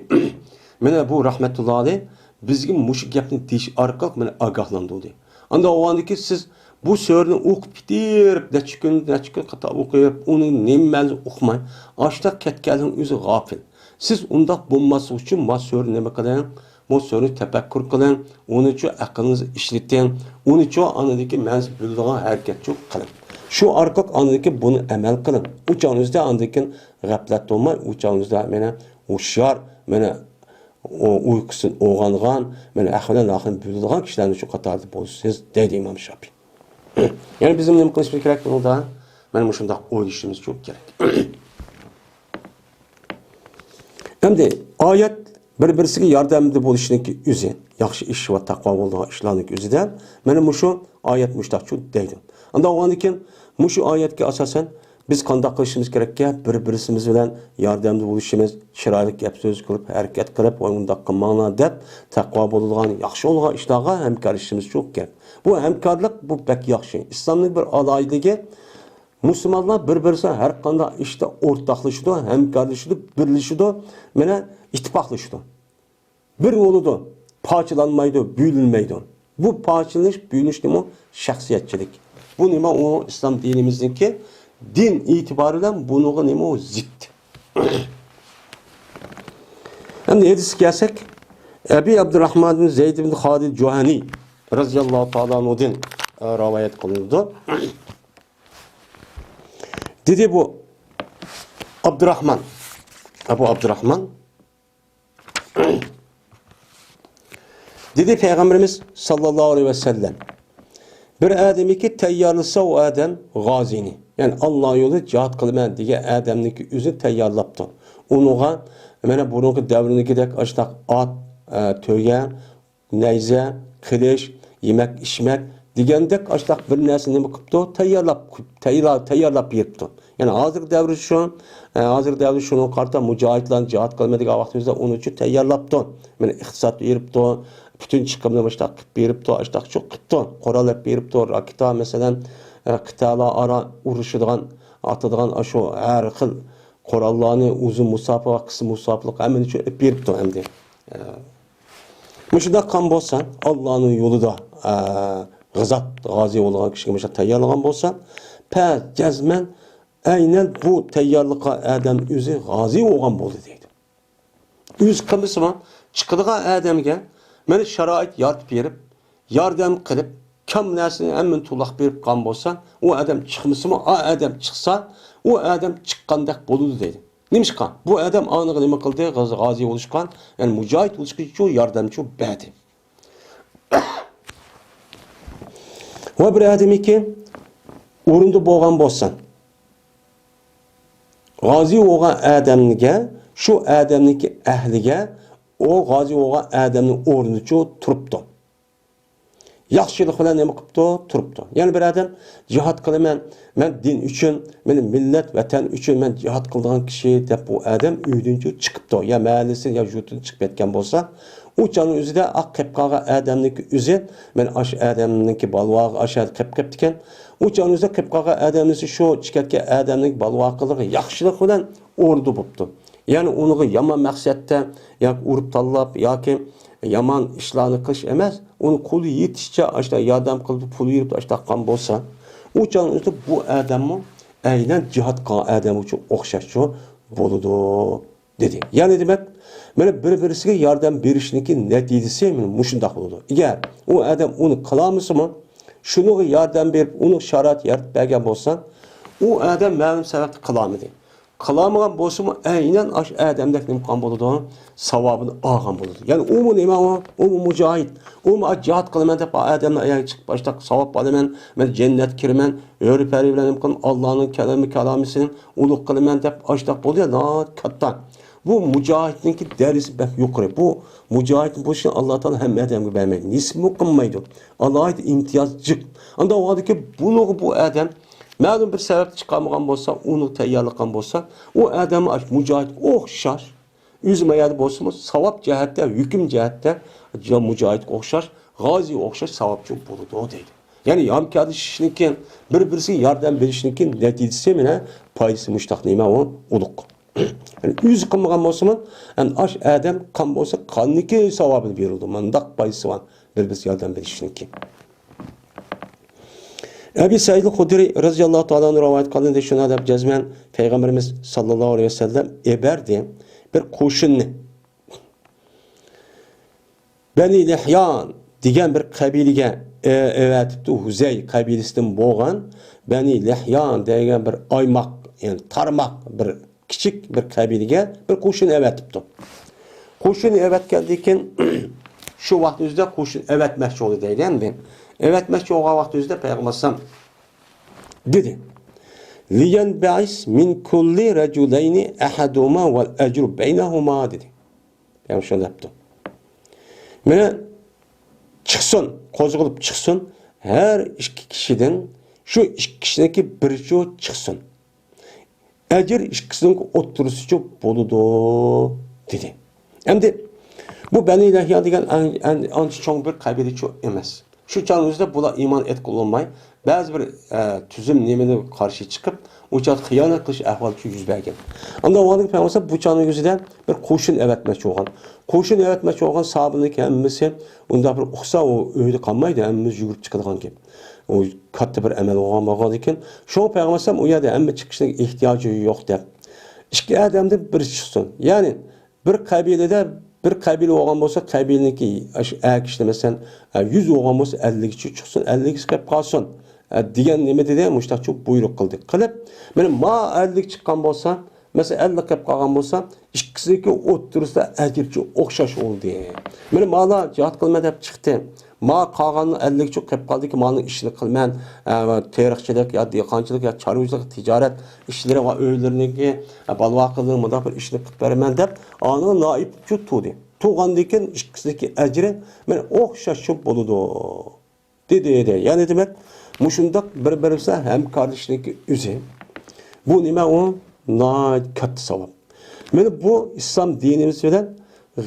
مانا بۇ رەھمەتۇللا ئەلەيھ بىزگە مۇشۇ گەپنى دېيىش ئارقىلىق مېنى ئاگاھلاندۇردى. ئانداق بولغاندىكىن سىز بۇ سۆرىنى ئوقۇپ كېتىپ، نەچچە كۈن، نەچچە كۈن قاتار ئوقۇپ، ئۇنىڭ نېمە مەنىسىنى ئۇقماي، ئاشۇنداق كەتكەنلىكىنىڭ ئۆزى غاپىل. سىز ئۇنداق بولماسلىق ئۈچۈن ما سۆرىنى نېمە قىلىڭ؟ بۇ سۆرىنى تەپەككۇر قىلىڭ، ئۇنىچۇ ئەقلىڭىزنى ئىشلىتىڭ، ئۇنىچۇ ئاندىكى مەنىسىنى بىلىدىغان ھەرىكەتچۇ قىلىڭ. شۇ ئارقىلىق ئاندىكى بۇنى ئەمەل قىلىڭ. ئۇ چاغنىڭىزدا ئاندىكىن غەپلەت بولماي، ئۇ چاغنىڭىزدا مانا ھوشيار، مانا ئۇ ئۇيقۇسىدىن ئويغانغان، مانا ئەھۋالنى ئاخىرىنى بىلىدىغان كىشىلەرنىڭ شۇ قاتارىدا بولىسىز، دەيدۇ ئىمام شاپىي. يەنى بىزنىڭ نېمە قىلىشىمىز كېرەك بۇنىڭدا؟ مانا مۇشۇنداق ئويلىشىمىز شۇ كېرەك. ئەمدى ئايەت بىر-بىرسىگە ياردەمدە بولۇشنىڭكى ئۆزى، ياخشى ئىش ۋە تەقۋا بولىدىغان ئىشلارنىڭكى ئۆزىدە مانا مۇشۇ ئايەت مۇشتاقچۇ دەيدۇ. ئانداق بولغاندىكىن مۇشۇ ئايەتكە ئاساسەن بىز قانداق قىلىشىمىز كېرەككە؟ بىر-بىرىمىز بىلەن ياردەمدە بولۇشىمىز، چىرايلىق گەپ-سۆز قىلىپ، ھەرىكەت قىلىپ، ۋاي، ئۇنداق قىلماڭلار دەپ، تەقۋا بولىدىغان، ياخشى بولىدىغان ئىشلارغا ھەمكارلىشىشىمىز چوڭ كېرەك. بۇ ھەمكارلىق، بۇ بەك ياخشى. ئىسلامنىڭ بىر ئالاھىدىلىكى، مۇسۇلمانلار بىر-بىرسى ھەر قانداق ئىشتا ئورتاقلىشىدۇ، ھەمكارلىشىدۇ، بىرلىشىدۇ، مانا، ئىتتىپاقلىشىدۇ. بىر بولىدۇ، پارچىلانمايدۇ، بۆلۈنمەيدۇ. بۇ پارچىلىنىش، بۆلۈنۈش نېمە؟ شەخسىيەتچىلىك. بۇ نېمە؟ ئۇ ئىسلام دىنىمىزنىڭكى دىن ئېتىبارى بىلەن بۇنىڭغا نېمە؟ ئۇ زىت. ئەمدى ھەدىسكە كەلسەك، ئەبى ئابدۇراھمان بىن زەيد بىن خالىد جۇھەنى رەزىياللاھۇ تائالا ئەنھۇدىن، ئە، رىۋايەت قىلىنىدۇ. دېدى بۇ ئابدۇراھمان، ئەبۇ ئابدۇراھمان، دېدى پەيغەمبىرىمىز ساللاللاھۇ ئەلەيھى ۋەسەللەم، بىر ئادەمكى تەييارلىسا ئۇ ئادەم غازىنى، يەنى ئاللا يولىدا جىھاد قىلىمەن دېگەن ئادەمنىڭكى ئۆزىنى تەييارلاپتۇ. ئۇنىڭغا مانا بۇرۇنقى دەۋرنىڭكىدەك ئاشتاق ئات، ئە، تۆگە، نەيزە، قىلىچ، يېمەك، ئىچمەك دېگەندەك ئاشتاق بىر نەرسە نېمە قىپتۇ؟ تەييارلاپ، تەييار-، تەييارلاپ بېرىپتۇ. يەنى ھازىرقى دەۋردە شۇ، ئە، ھازىرقى دەۋردە شۇنىڭغا قارىتا مۇجاھىدلارنى جىھاد قىلىمەن دېگەن ۋاقتىمىزدا ئۇنى شۇ تەييارلاپتۇ. مانا ئىقتىساد بېرىپتۇ، پۈتۈن چىقىمنى مۇشۇنداق قىلىپ بېرىپتۇ، ئاشتاق شۇ قىپتۇ. قورال ئېلىپ بېرىپتۇ، راكېتا مەسىلەن، ئە، قىتئەلەر ئارا ئۇرۇشىدىغان، ئاتىدىغان ئاشۇ ھەر خىل قوراللارنى ئۇزۇن مۇساپە، قىسقا مۇساپىلىق ھەممىنى شۇ ئېلىپ بېرىپتۇ ئەمدى. ئە، مۇشۇنداق قىلغان بولسا، ئاللانىڭ يولىدا، ئە، غازات، غازى بولغان كىشىگە مۇشۇنداق تەييارلىغان بولسا، پە، جەزمەن، ئەينەن بۇ تەييارلىققا ئادەم ئۆزى غازى بولغان بولدى دەيدۇ. ئۆزى قىلمىسىمۇ، چىقىدىغان ئادەمگە مانا شارائىت يارىتىپ بېرىپ، ياردەم قىلىپ، كام نەرسىنى ھەممىنى توۋلاپ بېرىپ قالغان بولسا، ئۇ ئادەم چىقمىسىمۇ، ئا ئادەم چىقسا، ئۇ ئادەم چىققاندەك بولىدۇ دەيدۇ. نېمىشقا؟ بۇ ئادەم ئانىغا نېمە قىلدى؟ غاز-، غازى بولۇشقا، يەنى مۇجاھىد بولۇشقا شۇ ياردەمچۇ بەردى. ۋە بىر ئادەمكى ئورنىدا بولغان بولسا، غازى بولغان ئادەمگە، شۇ ئادەمنىڭكى ئەھلىگە، ئۇ غازى بولغان ئادەمنىڭ ئورنىچۇ تۇرۇپتۇ. ياخشىلىق بىلەن نېمە قىپتۇ؟ تۇرۇپتۇ. يەنە بىر ئادەم جىھاد قىلىمەن، مەن دىن ئۈچۈن، مېنى مىللەت، ۋەتەن ئۈچۈن مەن جىھاد قىلىدىغان كىشى دەپ بۇ ئادەم ئۆيدىنچۇ چىقىپتۇ. يا مەھەللىسى، يا يۇرتىدىن چىقىپ كەتكەن بولسا، ئۇ چاغنىڭ ئۆزىدە ئاق قېلىپ قالغان ئادەمنىڭكى ئۆزى، مەن ئاشۇ ئادەمنىڭكى بالىۋاغى ئاشۇ يەردە قېلىپ قېپتىكەن. ئۇ چاغنىڭ ئۆزىدە قېلىپ قالغان ئادەمنىڭكى شۇ چىقىپ كەتكەن ئادەمنىڭكى بالىۋاقىلىقى ياخشىلىق بىلەن ئورنىدا بوپتۇ. يەنى ئۇنىڭغا يامان مەقسەتتە ياكى ئۇرۇپ تاللاپ ياكى يامان ئىشلارنى قىلىش ئەمەس، ئۇنى قولى يېتىشىچە ئاشۇنداق ياردەم قىلىپ، پۇل بېرىپ ئاشۇنداق قىلغان بولسا، ئۇ چاغنىڭ ئۆزىدە بۇ ئادەممۇ ئەينەن جىھاد قىلغان ئادەم ئۈچۈن ئوخشاشچۇ بولىدۇ، دېدى. يەنى دېمەك، مانا بىر-بىرسىگە ياردەم بېرىشنىڭكى نەتىجىسى مانا مۇشۇنداق بولىدۇ. ئەگەر ئۇ ئادەم ئۇنى قىلالمىسىمۇ، شۇنىڭغا ياردەم بېرىپ، ئۇنىڭ شارائىت يارىتىپ بەرگەن بولسا، ئۇ ئادەم مەلۇم سەۋەبتىن قىلالمىدى. قىلالمىغان بولسىمۇ، ئەينەن ئاشۇ ئادەمدەك نېمە قىلغان بولىدۇ؟ ساۋابىنى ئالغان بولىدۇ. يەنى ئۇمۇ نېمە ئۇ؟ ئۇمۇ مۇجاھىد. ئۇمۇ جىھاد قىلىمەن دەپ ئادەمنىڭ ئايىغىغا چىقىپ، ئاشۇنداق ساۋاب ئالىمەن، مەن جەننەتكە كىرىمەن، ھۆر-پەرى بىلەن نېمە قىلىمەن، ئاللانىڭ كەلامى، كالامىسىنى ئۇلۇغ قىلىمەن دەپ ئاشۇنداق بولىدۇ، ناھايىتى كاتتا. بۇ مۇجاھىدنىڭكى دەرىجىسى بەك يۇقىرى. بۇ مۇجاھىدنىڭ بولۇشىنى ئاللا تائالا ھەممە ئادەمگە بەرمەيدۇ، نېسىپمۇ قىلمايدۇ. ئالاھىدە ئىمتىياز جىق. ئانداق بولغاندىكىن بۇنىڭغا بۇ ئادەم مەلۇم بىر سەۋەبتىن چىقالمىغان بولسا، ئۇنى تەييارلىققان بولسا، ئۇ ئادەم مۇجاھىدقا ئوخشاش، ئۆزى ما يەردە بولسىمۇ، ساۋاب جەھەتتە، ھۆكۈم جەھەتتە مۇجاھىدقا ئوخشاش، غازىغا ئوخشاش ساۋابچى بولىدۇ دەيدۇ. يەنى ھەمكارلىشىشنىڭكى، بىر-بىرسىگە ياردەم بېرىشنىڭكى نەتىجىسى مانا پايدىسى مۇشتاق نېمە ئۇ ئۇلۇغ. يەنى ئۆزى قىلمىغان بولسىمۇ، ئەمدى ئاش ئادەم قىلغان بولسا، قىلغاننىڭكى ساۋابىنى بېرىلىدۇ. مۇنداق پايدىسى بار، بىر-بىرسىگە ياردەم بېرىشنىڭكى. ئەبى سەئىد خۇدرى رەزىياللاھۇ تائالا ئەنھۇ رىۋايەت قىلغان، شۇنداق دەپ جەزمەن پەيغەمبىرىمىز ساللاللاھۇ ئەلەيھى ۋەسەللەم ئەۋەتتى بىر قوشۇننى. بەنى لىھيان دېگەن بىر قەبىلىگە، ئە، ئەۋەتىپتۇ. ھۇزەي قەبىلىسىدىن بولغان بەنى لىھيان دېگەن بىر ئايماق، يەنى تارماق، بىر كىچىك بىر قەبىلىگە بىر قوشۇن ئەۋەتىپتۇ. قوشۇن ئەۋەتكەندىن كېيىن، شۇ ۋاقىت ئۆزىدە قوشۇن ئەۋەتمەكچى بولدى دەيدۇ ئەمدى. ئەۋەتمەكچى بولغان ۋاقىت ئۆزىدە پەيغەمبەر ئەلەيھىسسالام دېدى، لىيەنبەئىس مىن كۇللى رەجۇلەينى ئەھەدۇھۇما ۋەل ئەجرۇ بەينەھۇما، دېدى. پەيغەمبەر شۇنداق دەپتۇ. مانا چىقسۇن، قوزغىلىپ چىقسۇن، ھەر ئىككى كىشىدىن شۇ ئىككى كىشىنىڭكى بىرىچۇ چىقسۇن. ئەجىر ئىككىسىنىڭ ئوتتۇرىسىچۇ بولىدۇ، دېدى. ئەمدى بۇ بەنى لەھيا دېگەن ئان-، ئان-، ئانچە چوڭ بىر قەبىلىچۇ ئەمەس. شۇ چاغنىڭ ئۆزىدە بۇلار ئىمان ئېيتقىلى بولماي، بەزى بىر، ئە، تۈزۈم نېمىنى قارشى چىقىپ، ئۇ چاغدا خىيانەت قىلىش ئەھۋالى يۈز بەرگەن. ئاندا ۋاڭدىن پەيغەمبەر بۇ چاغنىڭ ئۆزىدە بىر قوشۇن ئەۋەتمەكچى بولغان. قوشۇن ئەۋەتمەكچى بولغان ساھابىلىرنىڭ ھەممىسى ئۇنداق بىر ئۇقسا، ئۇ ئۆيدە قالمايدۇ، ھەممىمىز يۈگۈرۈپ چىقىدىغان گەپ. ئۇ كاتتا بىر ئەمەل بولغان بولغاندىكىن، شۇڭا پەيغەمبەر ئەلەيھىسسالام ئۇ يەردە ھەممە چىقىشنىڭ ئېھتىياجى يوق دەپ، ئىككى ئادەمدىن بىرى چىقسۇن. يەنى بىر قەبىلىدە بىر قەبىلە بولغان بولسا، قەبىلىنىڭكى ئاشۇ ئەر كىشىلەر، مەسىلەن، ئە، يۈز بولغان بولسا، ئەللىكىچە چىقسۇن، ئەللىكىچە قېلىپ قالسۇن، ئە، دېگەن نېمە دېدى؟ مۇشتاقچە بۇيرۇق قىلدى. قىلىپ، مانا ما ئەللىك چىققان بولسا، مەسىلەن، ئەللىك قېلىپ قالغان بولسا، ئىككىسىنىڭكى ئوتتۇرىسىدا ئەجىرچە ئوخشاش بولدى. مانا مالا جىھاد قىلىمەن دەپ چىقتى. ما قالغان ئەللىكچە قېلىپ قالدىكى، مالنىڭ ئىشىنى قىلىمەن، ئە، تېرىقچىلىق يا دېھقانچىلىق يا چارۋىچىلىق، تىجارەت ئىشلىرى ۋە ئۆيلىرىنىڭكى، ئە، بالا-ۋاقىلىرىنىڭ مۇنداق بىر ئىشىنى قىلىپ بېرىمەن دەپ، ئانىڭ نائىبچۇ تۇردى. تۇرغاندىن كېيىن ئىككىسىنىڭكى ئەجرى مانا ئوخشاشچە بولىدۇ، دېدى، دېدى. يەنى دېمەك، مۇشۇنداق بىر-بىرىمىزدە ھەمكارلىشىشنىڭكى ئۆزى. بۇ نېمە ئۇ؟ ناھايىتى كاتتا ساۋاب. مانا بۇ ئىسلام دىنىمىز بىلەن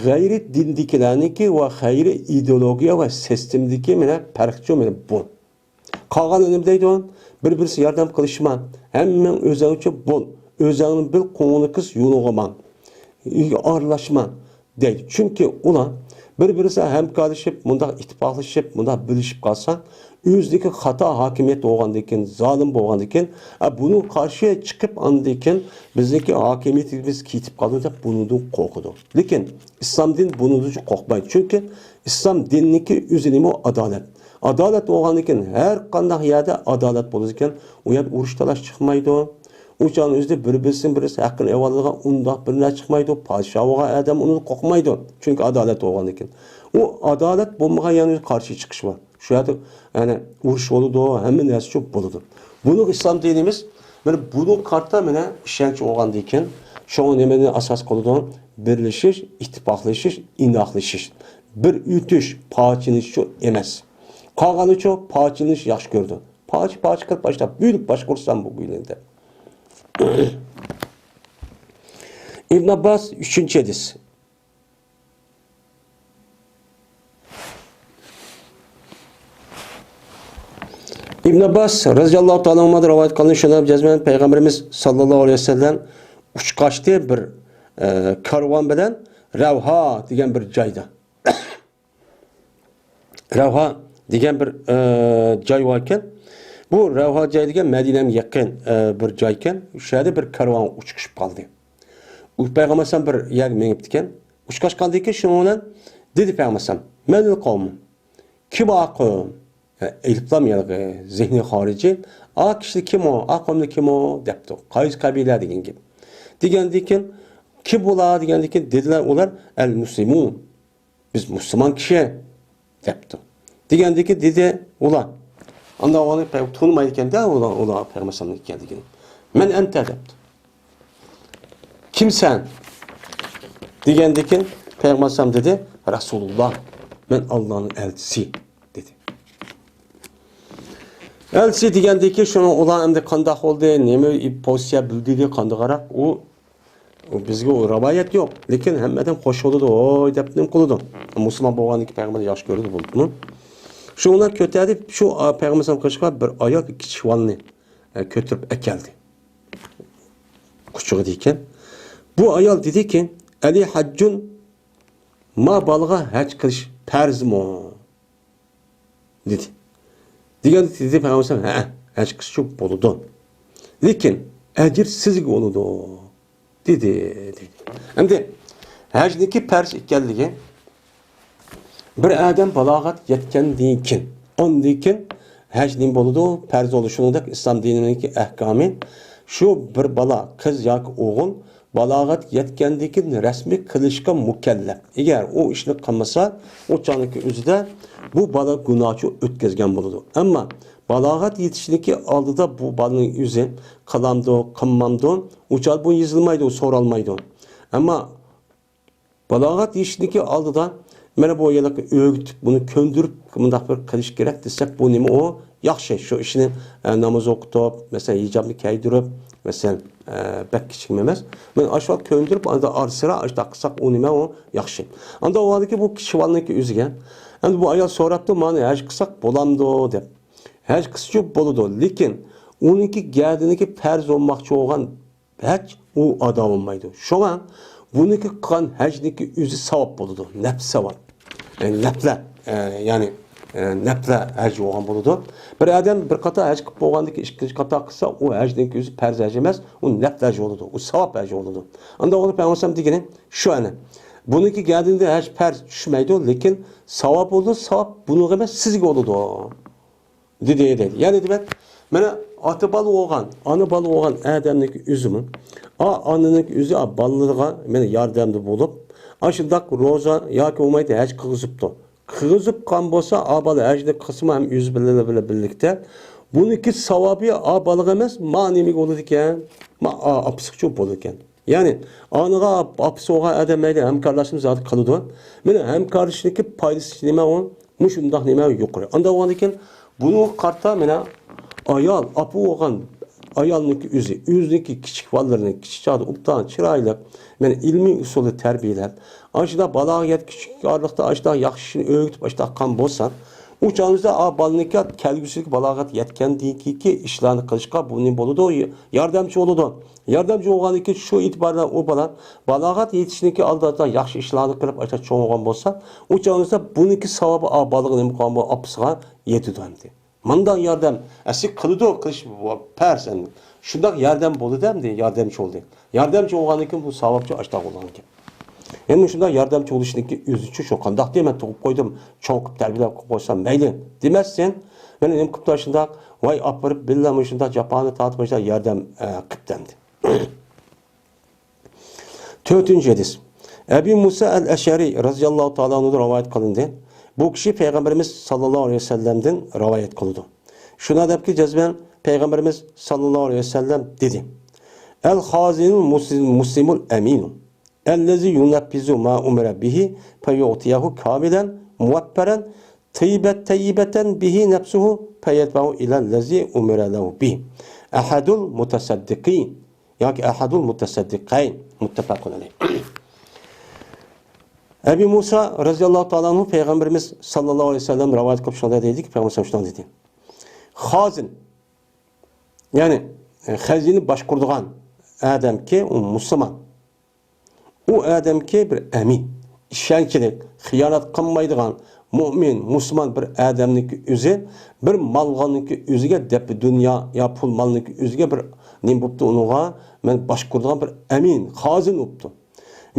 غەيرىي دىندىكىلەرنىڭكى ۋە غەيرىي ئىدېئولوگىيە ۋە سىستېمىدىكى مانا پەرقچۇ مانا بۇ. قالغان نېمە دەيدۇ؟ بىر-بىرسىگە ياردەم قىلىشما. ھەممىڭ ئۆزەڭچە بول. ئۆزەڭنى بىل، قوڭۇنى قىس، يولۇڭغا ماڭ. ئارىلاشما دەيدۇ. چۈنكى ئۇلار بىر-بىرسى ھەمكارلىشىپ، مۇنداق ئىتتىپاقلىشىپ، مۇنداق بىلىشىپ قالسا، ئۆزىدىكى خاتا ھاكىمىيەت بولغاندىكىن، زالىم بولغاندىكىن، ئە، بۇنىڭغا قارشى چىقىپ، ئاندىن كېيىن بىزنىڭكى ھاكىمىيىتىمىز كېتىپ قالىدۇ دەپ بۇنىڭدىن قورقىدۇ. لېكىن ئىسلام دىنى بۇنىڭدىن قورقمايدۇ. چۈنكى ئىسلام دىنىنىڭكى ئۆزى نېمە؟ ئادالەت. ئادالەت بولغاندىكىن، ھەر قانداق يەردە ئادالەت بولىدىكەن، ئۇ يەردە ئۇرۇش تالاش چىقمايدۇ. ئۇ چاغنىڭ ئۆزىدە بىر-بىرسىنىڭ بىرسى ھەققىنى ئېلىۋالىدىغان ئۇنداق بىر نەرسە چىقمايدۇ. پادىشاھ بولغان ئادەم ئۇنى قورقمايدۇ. چۈنكى ئادالەت بولغاندىكىن. ئۇ ئادالەت بولمىغان يەرنىڭ قارشى چىقىشى بار. شۇ يەردە، يەنى، ئۇرۇش بولىدۇ، ھەممە نەرسە بولىدۇ. بۇنىڭ ئىسلام دىنىمىز مانا بۇنىڭ قارىتا مانا ئىشەنچ بولغاندىكىن، شۇڭا نېمىنى ئاساس قىلىدۇ؟ بىرلىشىش، ئىتتىپاقلىشىش، ئىناقلىشىش. بىر ئۆتۈش، پارچىلىنىشچۇ ئەمەس. قالغىنىچۇ پارچىلىنىش ياخشى كۆرىدۇ. پارچە-پارچە قىلىپ باشلاپ، بۆلۈپ باشقۇرسام بۇ گۈلنى دەپ. ئىبن ئابباس، ئۈچىنچى ھەدىس. ئىبن ئابباس رەزىياللاھۇ تائالا ئەنھۇمادىن رىۋايەت قىلىنىدۇ، شۇنىڭ جەزمەن پەيغەمبىرىمىز ساللاللاھۇ ئەلەيھى ۋەسەللەم ئۇچقاچتى بىر، ئە، كارۋان بىلەن رەۋھا دېگەن بىر جايدا. رەۋھا دېگەن بىر، ئە، جاي بار ئىكەن. بۇ رەۋھا جاي دېگەن مەدىنەگە يېقىن، ئە، بىر جاي ئىكەن. شۇ يەردە بىر كارۋان ئۇچۇشۇپ قالدى. ئۇ پەيغەمبەر ئەلەيھىسسالام بىر يەرگە مېڭىپتىكەن. ئۇچقاچ قالدىكەن، شۇنىڭ بىلەن دېدى پەيغەمبەر ئەلەيھىسسالام، مەنىل قەۋم؟ كىم ئۇ قەۋم؟ ئېلىپلام يالغى، زېھنى خارىجى. ئا كىشىلەر كىم ئۇ؟ ئا قەۋملەر كىم ئۇ؟ دەپتۇ. قايسى قەبىلە دېگەن گەپ. دېگەندىن كېيىن، كىم بۇلار؟ دېگەندىن كېيىن دېدىلەر ئۇلار، ئەل مۇسلىمۇن. بىز مۇسۇلمان كىشى دەپتۇ. دېگەندىكى دېدى ئۇلار. ئاندىن ئۇنى پەي-، تونۇمايدىكەن-دە ئۇلار، ئۇلار پەيغەمبەر ئەلەيھىسسالامنىڭ ئىكەنلىكىنى. مەن ئەنتە دەپتۇ. كىمسەن؟ دېگەندىكىن پەيغەمبەر ئەلەيھىسسالام دېدى، رەسۇلۇللا، مەن ئاللانىڭ ئەلچىسى دېدى. ئەلچىسى دېگەندىكى شۇنىڭ ئۇلار ئەمدى قانداق بولدى، نېمە پوزىتسىيە بىلدۈردى، قانداقراق ئۇ ئۇ بىزگە ئۇ رىۋايەت يوق، لېكىن ھەممە ئادەم خوش بولىدۇ، ھوي دەپ نېمە قىلىدۇ. مۇسۇلمان بولغاندىكىن پەيغەمبەرنى ياخشى كۆرىدۇ بولدىمۇ. شۇ ئۇلار كۆتەردى، شۇ، ئا، پەيغەمبەر سالام قىلىشقا بىر ئايال كىچىك بالىنى، ئە، كۆتۈرۈپ ئەكەلدى. قۇچىقىدا ئىكەن. بۇ ئايال دېدىكى، ئەلى ھەججۇن، ما بالىغا ھەج قىلىش پەرزمۇ؟ دېدى. دېگەندە دېدى پەيغەمبەر، ھە، ھەج قىلسىچۇ بولىدۇ. لېكىن ئەجىر سىزگە بولىدۇ، دېدى، دېدى. ئەمدى ھەجنىڭكى پەرز ئىكەنلىكى، بىر ئادەم بالاغەت يەتكەندىن كېيىن، ئاندىن كېيىن ھەج نېمە بولىدۇ؟ پەرز بولىدۇ. شۇنىڭدەك ئىسلام دىنىنىڭكى ئەھكامى، شۇ بىر بالا، قىز ياكى ئوغۇل بالاغەت يەتكەندىن كېيىن رەسمىي قىلىشقا مۇكەللەپ. ئەگەر ئۇ ئىشنى قىلمىسا، ئۇ چاغنىڭكى ئۆزىدە بۇ بالا گۇناھچۇ ئۆتكۈزگەن بولىدۇ. ئەمما بالاغەت يېتىشنىڭكى ئالدىدا بۇ بالىنىڭ ئۆزى قىلامدۇ، قىلمامدۇ، ئۇ چاغدا بۇ يېزىلمايدۇ، سورالمايدۇ. ئەمما بالاغەت يېتىشنىڭكى ئالدىدا مانا بۇ يەرلىككە ئۆگىتىپ، بۇنى كۆندۈرۈپ، مۇنداق بىر قىلىش كېرەك دېسەك، بۇ نېمە ئۇ؟ ياخشى، شۇ ئىشنى، ئە، ناماز ئوقۇتۇپ، مەسىلەن، ھىجابنى كىيدۈرۈپ، مەسىلەن، ئە، بەك كىچىكمۇ ئەمەس. مانا ئاشۇ كۆندۈرۈپ، ئاندا ئارىسىرا ئاشۇنداق قىلساق، ئۇ نېمە ئۇ ياخشى. ئاندا ئۇ ھالدىكى بۇ كىشىۋالنىڭكى ئۆزىگە. ئەمدى بۇ ئايال سوراپتۇ، مانا ھەج قىلساق بولامدۇ دەپ. ھەج قىلسىچۇ بولىدۇ، لېكىن ئۇنىڭكى گەدىنىكى پەرز بولماقچى بولغان ھەج ئۇ ئادا بولمايدۇ. شۇڭا بۇنىڭكى قىلغان ھەجنىڭكى ئۆزى ساۋاب بولىدۇ، نەپلى ساۋاب. ئە، نەپلە، ئە، يەنى، ئە، نەپلە ھەج بولغان بولىدۇ. بىر ئادەم بىر قاتا ھەج قىلىپ بولغاندىن كېيىن ئىككىنچى قاتا قىلسا، ئۇ ھەجنىڭكى ئۆزى پەرز ھەج ئەمەس، ئۇ نەپلە ھەج بولىدۇ، ئۇ ساۋاب ھەج بولىدۇ. ئاندا ئۇنى پەيغەمبەر دېگىنى شۇ ئەنە. بۇنىڭكى گەدىنىدە ھەج پەرز چۈشمەيدۇ، لېكىن ساۋاب بولىدۇ، ساۋاب بۇنىڭغا ئەمەس، سىزگە بولىدۇ. دېدى، دېدى. يەنى دېمەك، مانا ئاتا بالا بولغان، ئانا بالا بولغان ئادەمنىڭكى ئۆزىمۇ، ئا، ئانىنىڭكى ئۆزى، ئا، بالىلىرىغا مانا ياردەمدە بولۇپ، ئاشۇنداق روزا ياكى بولمايدۇ ھەج قىلغۇزۇپتۇ. قىلغۇزۇپقان بولسا، ئا بالا ھەجنى قىلسىمۇ ھەم ئۆزى بىلەن بىللە بىرلىكتە، بۇنىڭكى ساۋابى ئا بالىغا ئەمەس، ما نېمىگە بولىدىكەن؟ ما ئا-، ئاپىسىغىچۇ بولىدىكەن. يەنى ئانىغا ئاپىسى بولغان ئادەم مەيلى ھەمكارلاشمىسا زادى قىلىدۇ. مانا ھەمكارلىشىشنىڭكى پايدىسى نېمە ئۇ؟ مۇشۇنداق نېمە يۇقىرى. ئانداق بولغاندىكىن بۇنىڭغا قارىتا مانا ئايال، ئاپا بولغان ئايالنىڭكى ئۆزى، ئۆزىنىڭكى كىچىك بالىلىرىنى كىچىك چاغدا ئوبدان، چىرايلىق، مانا ئىلمىي ئۇسۇلدا تەربىيەلەپ، ئاشۇنداق بالاغا يەتكۈچە ئارىلىقتا ئاشۇنداق ياخشى ئىشنى ئۆگىتىپ ئاشۇنداق قىلغان بولسا، ئۇ چاغىمىزدا ئا بالىنىڭكى كەلگۈسىدىكى بالاغەت يەتكەندىن كېيىنكى ئىشلارنى قىلىشقا بۇ نېمە بولىدۇ؟ ياردەمچى بولىدۇ. ياردەمچى بولغاندىن كېيىن شۇ ئېتىبار بىلەن ئۇ بالا بالاغەت يېتىشتىن كېيىن ئالدىدا ياخشى ئىشلارنى قىلىپ، ئاشۇنداق چوڭ بولغان بولسا، ئۇ چاغىمىزدا بۇنىڭكى ساۋابى ئا بالىغا نېمە قىلغان بولغان ئاپىسىغا يېتىدۇ ئەمدى. مۇنداق ياردەم ئەسلى قىلىدۇ، قىلىش پەرز ئەمدى. شۇنداق ياردەم بولىدۇ ئەمدى، ياردەمچى بولدى. ياردەمچى بولغاندىن كېيىن بۇ ساۋابچۇ ئاشۇنداق بولغان ئىكەن. يەنە مۇشۇنداق ياردەمچى بولۇشنىڭكى ئۆزىچۇ شۇ، قانداق دېمەن، تۇغۇپ قويدۇم، چوڭ قىلىپ تەربىيەلەپ قويسام مەيلى دېمەسسەن. مانا نېمە قىپتۇ ئاشۇنداق، ۋاي ئاپىرىپ بىللە مۇشۇنداق جاپانى تارتىپ مۇشۇنداق ياردەم، ئە، قىپتۇ ئەمدى. تۆتىنچى ھەدىس. ئەبى مۇسا ئەل ئەشئەرى رەزىياللاھۇ تائالا ئەنھۇدىن رىۋايەت قىلىندى. بۇ كىشى پەيغەمبىرىمىز ساللاللاھۇ ئەلەيھى ۋەسەللەمدىن رىۋايەت قىلىدۇ. شۇنداق دەپكى جەزمەن پەيغەمبىرىمىز ساللاللاھۇ ئەلەيھى ۋەسەللەم دېدى: ئەل خازىنۇل مۇسلىمۇل ئەمىنۇ. الذي ينفذ ما أمر به فيعطيه كاملا موفرا طيبة طيبة به نفسه فيدفعه إلى الذي أمر له به. أحد المتصدقين. ياكى أحد المتصدقين. متفق عليه. ئەبى مۇسا رەزىياللاھۇ تائالا ئەنھۇ پەيغەمبىرىمىز ساللاللاھۇ ئەلەيھى ۋەسەللەم رىۋايەت قىلىپ شۇنداق دېدىكى، پەيغەمبىرىمىز شۇنداق دېدى. خازىن، يەنى، ئە، خەزىنە باشقۇرىدىغان ئادەمكى، ئۇ مۇسۇلمان. ئۇ ئادەمكى بىر ئەمىن، ئىشەنچلىك، خىيانەت قىلمايدىغان، مۇئمىن، مۇسۇلمان بىر ئادەمنىڭكى ئۆزى، بىر مالغاننىڭكى ئۆزىگە دەپ دۇنيا يا پۇل مالنىڭكى ئۆزىگە بىر نېمە بوپتۇ ئۇنىڭغا، مەن باشقۇرىدىغان بىر ئەمىن، خازىن بوپتۇ.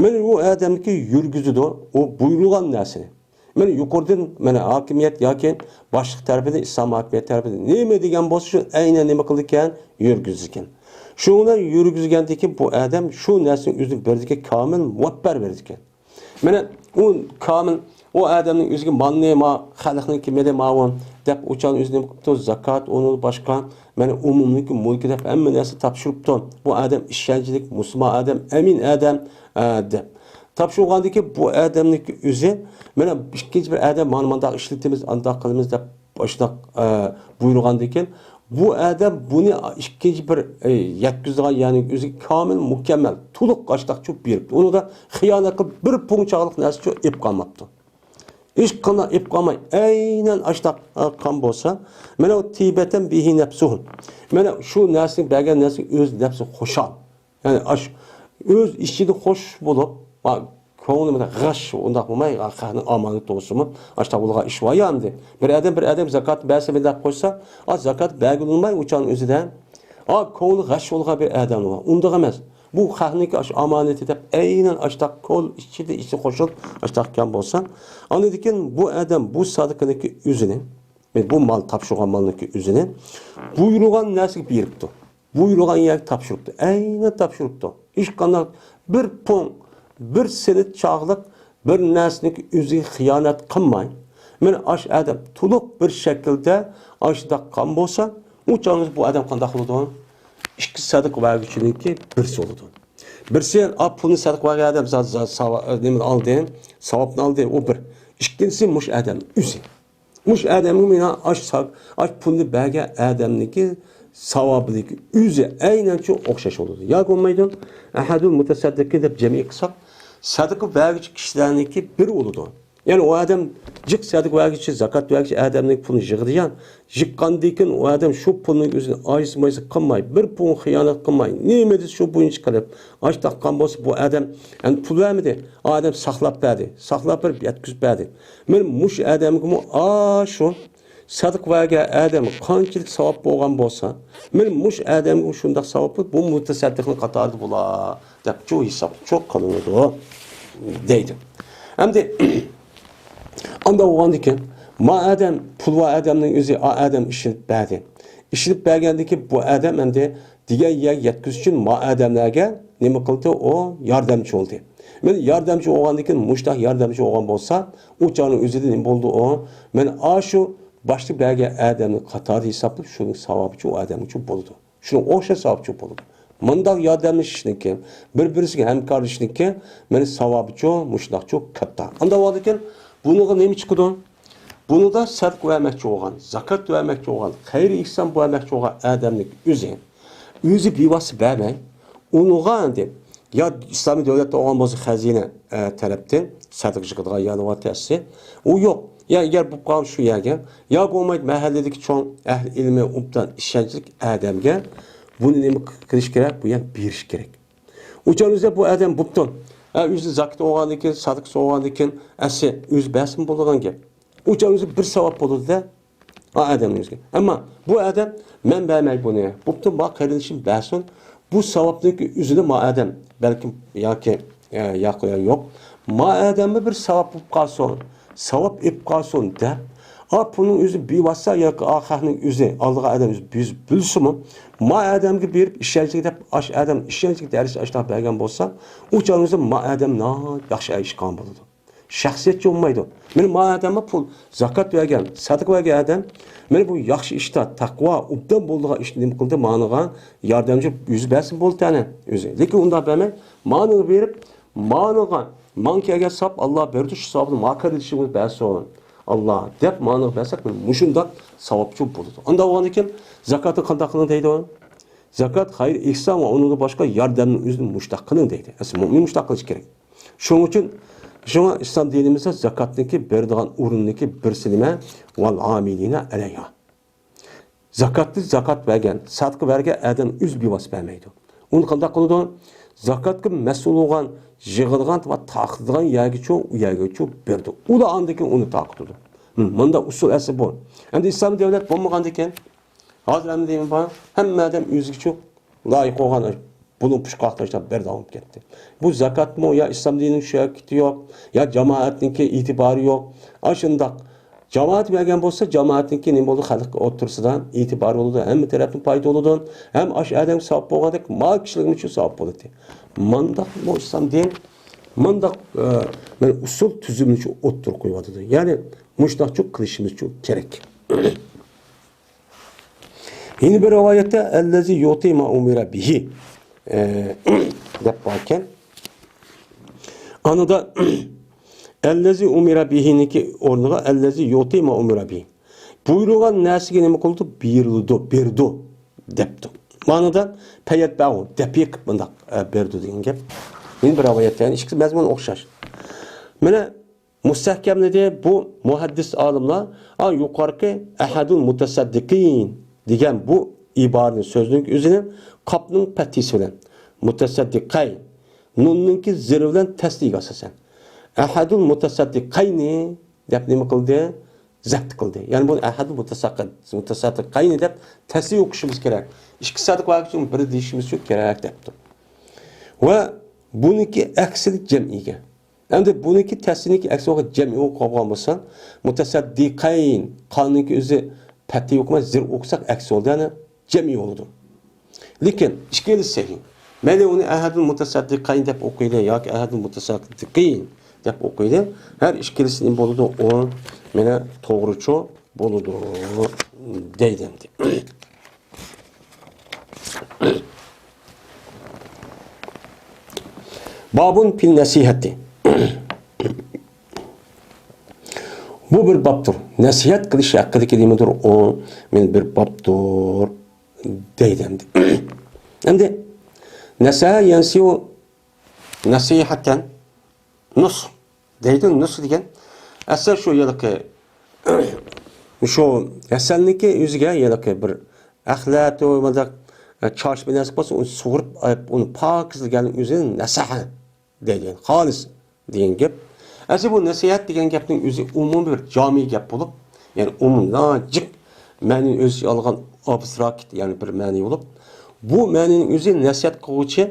مەن ئۇ ئادەمنىڭكى يۈرگۈزىدۇ، ئۇ بۇيرۇلغان نەرسىنى. مانا يۇقىرىدىن مانا ھاكىمىيەت ياكى باشلىق تەرىپىدىن، ئىسلام ھاكىمىيەت تەرىپىدىن نېمە دېگەن بولسا، شۇ ئەينەن نېمە قىلىدىكەن؟ يۈرگۈزىدىكەن. شۇنى يۈرگۈزگەندىن كېيىن بۇ ئادەم شۇ نەرسىنى ئۆزىنى بېرىدىكەن، كامىل مۇۋەپپەر بېرىدىكەن. مانا ئۇ كامىل ئۇ ئادەمنىڭ ئۆزىگە مالنى، ما خەلقنىڭكى مېلى ماۋۇ دەپ، ئۇ چاغدا ئۆزى نېمە قىپتۇ؟ زاكات، ئۇنىڭدىن باشقا، مانا ئومۇمنىڭكى مۇلكى دەپ ھەممە نەرسە تاپشۇرۇپتۇ. بۇ ئادەم ئىشەنچلىك، مۇسۇلمان ئادەم، ئەمىن ئادەم، ئە، دەپ. تاپشۇرغاندىكى بۇ ئادەمنىڭكى ئۆزى، مانا ئىككىنچى بىر ئادەم مانا مۇنداق ئىشلىتىمىز، ئانداق قىلىمىز دەپ ئاشۇنداق، ئە، بۇيرۇغاندىكىن، بۇ ئادەم بۇنى ئىككىنچى بىر، ئە، يەتكۈزىدىغان، يەنى ئۆزىگە كامىل، مۇكەممەل، تولۇق ئاشۇنداقچۇ بېرىپتۇ. ئۇنىڭدا خىيانەت قىلىپ بىر پۇڭچاغلىق نەرسىچۇ ئېلىپ قالماپتۇ. ھېچقانداق ئېلىپ قالماي، ئەينەن ئاشۇنداق، ئە، قىلغان بولسا، مانا تىيبەتەن بىھى نەپسۇھۇ. مانا شۇ نەرسىنى، بەرگەن نەرسىنى ئۆز نەپسى خۇشال. يەنى ئاش-، ئۆز ئىچىدە خوش بولۇپ، ۋە كۆڭلى بىلەن غەش، ئۇنداق بولماي، خەقنىڭ ئامانىتى توغرىسىمۇ، ئاشۇنداق بولغان ئىش بار يا ئەمدى. بىر ئادەم، بىر ئادەم زاكات بەرسە دەپ قويسا، ئا، زاكات بەرگىلى بولماي ئۇچانىڭ ئۆزىدە. ئا، كۆڭلى غەش بولغان بىر ئادەم بار. ئۇنداق ئەمەس. بۇ خەقنىڭكى ئاشۇ ئامانىتى دەپ، ئەينەن ئاشۇنداق كۆڭلى ئىچىدە ئىچى خوشۇپ، ئاشۇنداق ئىكەن بولسا، ئاندىن كېيىن بۇ ئادەم بۇ سادىقىنىڭكى ئۆزىنى، بۇ مال، تاپشۇرغان مالنىڭكى ئۆزىنى بۇيرۇغان نەرسىگە بېرىپتۇ. بۇيرۇغان يەرگە تاپشۇرۇپتۇ. ئەينەن تاپشۇرۇپتۇ. ھېچقانداق بىر پۇڭ، بىر سېنىت چاغلىق بىر نەرسىنىڭكى ئۆزىگە خىيانەت قىلماي، مانا ئاشۇ ئادەم تولۇق بىر شەكىلدە ئاشۇنداق قىلغان بولسا، ئۇ چاغدا بۇ ئادەم قانداق بولىدۇ؟ ئىككى سەدىقە بەرگۈچىنىڭكى بىرسى بولىدۇ. بىرسى، ئا، پۇلنى سەدىقە بەرگەن ئادەم زا-، زا-، ساۋا-، نېمىنى ئالدى، ساۋابنى ئالدى، ئۇ بىر. ئىككىنچىسى، مۇشۇ ئادەم ئۆزى. مۇشۇ ئادەمگە مانا ئاش سا-، ئاش پۇلنى بەرگەن ئادەمنىڭكى ساۋابىنىڭكى ئۆزى ئەينەن شۇ ئوخشاش بولىدۇ. ياكى بولمايدۇ، ئەھەدۇل مۇتەسەددىقىن دەپ جەمئىي قىلساق، سەدىقە بەرگۈچى كىشىلەرنىڭكى بىر بولىدۇ. يەنى ئۇ ئادەم جىق سەدىقە بەرگۈچى، زاكات بەرگۈچى ئادەمنىڭ پۇلىنى يىغىدىغان. يىغقاندىن كېيىن ئۇ ئادەم شۇ پۇلنىڭ ئۆزىنى ئايسىمايسا قىلماي، بىر پۇلنى خىيانەت قىلماي، نېمە دېسە شۇ بويىچە قىلىپ، ئاشۇنداق قىلغان بولسا، بۇ ئادەم ئەمدى پۇل بەرمىدى، ئادەم ساقلاپ بەردى، ساقلاپ بېرىپ يەتكۈزۈپ بەردى. مەن مۇشۇ ئادەمگىمۇ ئاشۇ سەدىقە بەرگەن ئادەم قانچىلىك ساۋاب بولغان بولسا، مەن مۇشۇ ئادەمگە شۇنداق ساۋاب بولۇپ، بۇ مۇتەسەددىقنىڭ قاتارىدا بولا، دەپ شۇ ھېسابچۇ قىلىنىدۇ، دەيدۇ. ئەمدى ئانداق بولغاندىكىن، ما ئادەم، پۇل بار ئادەمنىڭ ئۆزى، ئا ئادەم ئىشلىتىپ بەردى. ئىشلىتىپ بەرگەندىكىن، بۇ ئادەم ئەمدى دېگەن يەرگە يەتكۈزۈش ئۈچۈن ما ئادەملەرگە نېمە قىلدى؟ ئۇ ياردەمچى بولدى. مەن ياردەمچى بولغاندىكىن، مۇشتاق ياردەمچى بولغان بولسا، ئۇ چاغنىڭ ئۆزىدە نېمە بولدى ئۇ؟ مەن ئاشۇ باشتا بەرگەن ئادەمنى قاتارىدا ھېسابلاپ، شۇنىڭ ساۋابىچۇ ئۇ ئادەمگىچۇ بولىدۇ. شۇنىڭ ئوخشاش ساۋابىچۇ بولىدۇ. مۇنداق ياردەملىشىشنىڭكى، بىر-بىرسىگە ھەمكارلىشىشنىڭكى، مەن ساۋابىچۇ مۇشۇنداقچۇ كاتتا. ئانداق بولغاندىكىن، بۇنىڭغا نېمە چىقىدۇ؟ بۇنىڭدا سەدىقە بەرمەكچى بولغان، زاكات بەرمەكچى بولغان، خەير ئېھسان بەرمەكچى بولغان ئادەمنىڭ ئۆزى، ئۆزى بىۋاسىتە بەرمەي، ئۇنىڭغا ئەمدى يا ئىسلامىي دۆلەتتە بولغان بولسا خەزىنە، ئە، تەرەپتىن سەدىقە چىقىدىغان يەرلەر بار تەسى. ئۇ يوق. يا ئەگەر بولۇپ قالغان شۇ يەرگە، يا بولمايدۇ مەھەللىدىكى چوڭ ئەھلى ئىلمى ئوبدان ئىشەنچلىك ئادەمگە بۇنى نېمە قىلىش كېرەك؟ بۇ يەر بېرىش كېرەك. ئۇ چاغ ئۆزى بۇ ئادەم بوپتۇ. ھە، ئۆزى زاكىتى بولغاندىن كېيىن، سادىقىسى بولغاندىن كېيىن، ئەسلى ئۆزى بەرسىمۇ بولىدىغان گەپ. ئۇ چاغ ئۆزى بىر ساۋاب بولىدۇ-دە، ئا ئادەمنىڭ ئۆزىگە. ئەمما بۇ ئادەم، مەن بەرمەي بۇنى، بوپتۇ، ما قېرىندىشىم بەرسۇن. بۇ ساۋابنىڭكى ئۆزىنى ما ئادەم، بەلكىم ياكى، ئە، ياق، يا يوق. ما ئادەممۇ بىر ساۋاب بولۇپ قالسۇن، ساۋاب ئېلىپ قالسۇن دەپ، ئا پۇلنىڭ ئۆزى بىۋاسىتە ياكى ئا خەقنىڭ ئۆزى، ئالىدىغان ئادەم ئۆزى بىز بىلسىمۇ، ما ئادەمگە بېرىپ ئىشەنچلىك دەپ، ئاش ئادەم ئىشەنچلىك دەرىجىدە ئاشۇنداق بەرگەن بولسا، ئۇ چاغنىڭ ئۆزى ما ئادەم ناھايىتى ياخشى ئىش قىلغان بولىدۇ. شەخسىيەتچى بولمايدۇ. مېنى ما ئادەممۇ پۇل، زاكات بەرگەن، سەدىقە بەرگەن ئادەم، مېنى بۇ ياخشى ئىشتا، تەقۋا، ئوبدان بولىدىغان ئىشتا نېمە قىلدى، مانىغا ياردەمچى ئۆزى بەرسە بولدى تەنە ئۆزى. لېكىن ئۇنداق بەرمەي، مانىغا بېرىپ، مانىغا، ماڭا كەلگەن ساپ ئاللا بەردى، شۇ ساپنى ما قېرىندىشىمىز بەرسۇن، ئاللا، دەپ مانىغا بەرسەك، مۇشۇنداق ساۋابچۇ بولىدۇ. ئانداق بولغاندىكىن، زاكاتنى قانداق قىلىڭ دەيدۇ؟ زاكات، خەير، ئېھسان ۋە ئۇنىڭدىن باشقا ياردەمنىڭ ئۆزىنى مۇشتاق قىلىڭ دەيدۇ. ئەسلى مۆمىن مۇشتاق قىلىشى كېرەك. شۇنىڭ ئۈچۈن، شۇڭا ئىسلام دىنىمىزدا زاكاتنىڭكى بېرىدىغان ئورنىنىڭكى بىرسى نېمە؟ ۋەل ئامىلىنە ئەلەيھا. زاكاتنى زاكات بەرگەن، سەدىقە بەرگەن ئادەم ئۆزى بىۋاسىتە بەرمەيدۇ. ئۇنى قانداق قىلىدۇ؟ زاكاتقا مەسئۇل بولغان، يىغىدىغان ۋە تارقىتىدىغان يەرگىچۇ، ئۇ يەرگىچۇ بېرىدۇ. ئۇلا ئاندىن كېيىن ئۇنى تارقىتىدۇ. مۇنداق ئۇسۇل ئەسلى بۇ. ئەمدى ئىسلامىي دۆلەت بولمىغاندىكىن، ھازىر ئەمدى نېمە بار؟ ھەممە ئادەم ئۆزىگىچۇ لايىق بولغان بۇلۇڭ پۇچقاقلىرىنى بېرىدىغان بولۇپ كەتتى. بۇ زاكاتمۇ يا ئىسلام دىنىنىڭ شەرىكىتى يوق، يا جامائەتنىڭكى ئېتىبارى يوق. ئاشۇنداق جامائەت بەرگەن بولسا، جامائەتنىڭكى نېمە بولىدۇ؟ خەلق ئوتتۇرىسىدا ئېتىبار بولىدۇ، ھەممە تەرەپتىن پايدا بولىدۇ. ھەم ئاشۇ ئادەمگە ساۋاب بولغاندەك، ما كىشىلىكمۇ شۇ ساۋاب بولىدۇ. مانداق بۇ ئىسلام دىن، مانداق، ئە، مانا ئۇسۇل تۈزۈمنى شۇ ئوتتۇرىغا قويۇۋاتىدۇ. يەنى مۇشۇنداقچۇ قىلىشىمىزچۇ كېرەك. يەنە بىر رىۋايەتتە، ئەللەزى يۇتى ما ئۇمىرە بىھى، ئە، دەپ باركەن. ئانىدا، ئەللەزى ئۇمىرە بىھىنىڭكى ئورنىغا، ئەللەزى يۇتى ما ئۇمىرە بىھى. بۇيرۇلغان نەرسىگە نېمە قىلىدۇ؟ بېرىلىدۇ، بېرىدۇ، دەپتۇ. مانىدا، پەيەت بەغۇ، دەپ يېقىپ مۇنداق، ئە، بېرىدۇ دېگەن گەپ. يەنە بىر رىۋايەتتە، يەنى ئىككىسى مەزمۇن ئوخشاش. مانا، مۇستەھكەملىدى بۇ مۇھەددىس ئالىملار، ئا، يۇقىرىقى ئەھەدۇل مۇتەسەددىقىن دېگەن بۇ ئىبارىنى، سۆزنىڭ ئۆزىنى قاپنىڭ پەتھىسى بىلەن، مۇتەسەددىقەي، نۇننىڭكى زېرى بىلەن تەسنىيىگە ئاساسەن، ئەھەدۇل مۇتەسەددىقەينى دەپ نېمە قىلدى؟ زەپت قىلدى. يەنى بۇنى ئەھەدۇل مۇتەسەددىقەينى دەپ تەسنىيە ئوقۇشىمىز كېرەك. ئىككى سەدىقە بەرگۈچىنىڭ بىرى دېيىشىمىز كېرەك دەپتۇ. ۋە بۇنىڭكى ئەكسىدە جەمئىيگە. ئەمدى بۇنىڭكى تەسنىيىنىڭكى ئەكسى بولغان جەمئىي ئوقۇپ قالغان بولسا، مۇتەسەددىقەين، قانىڭكى ئۆزى پەتھىي ئوقۇماي زېر ئوقۇساق ئەكسى بولىدۇ، يەنى جەمئىي بولىدۇ. لېكىن ئىككىلىسى سەھىھ. مەيلى ئۇنى ئەھەدۇل مۇتەسەددىقەين دەپ ئوقۇيلى ياكى ئەھەدۇل مۇتەسەددىقىين دەپ ئوقۇيلى. ھەر ئىككىلىسى نېمە بولىدۇ؟ ئۇ مانا توغرىچۇ بولىدۇ دەيدۇ ئەمدى. بابۇن فىن نەسىھەتى. بۇ بىر بابتۇر. نەسىھەت قىلىش ھەققىدىكى نېمىدۇر؟ ئۇ مانا بىر بابتۇر. دەيدۇ ئەمدى. ئەمدى نەسەھە يەنسىيۇ نەسىھەتەن نۇس دەيدۇ، نۇس دېگەن ئەسلى شۇ ھېلىقى، شۇ ھەسەلنىڭكى ئۆزىگە ھېلىقى بىر ئەخلەت، مۇنداق، ئە، چاچ بىر نەرسە بولسا، ئۇنى سۇغۇرۇپ ئېلىپ، ئۇنى پاكىزلىگەن ئۆزىنى نەسەھە دەيدۇ، خالىس دېگەن گەپ. ئەسلى بۇ نەسىھەت دېگەن گەپنىڭ ئۆزى ئومۇمىي بىر جامىي گەپ بولۇپ، يەنى ئومۇم، ناھايىتى جىق مەنىنى ئۆز ئىچىگە ئالغان ئابستراكت، يەنى بىر مەنى بولۇپ، بۇ مەنىنىڭ ئۆزى نەسىھەت قىلغۇچى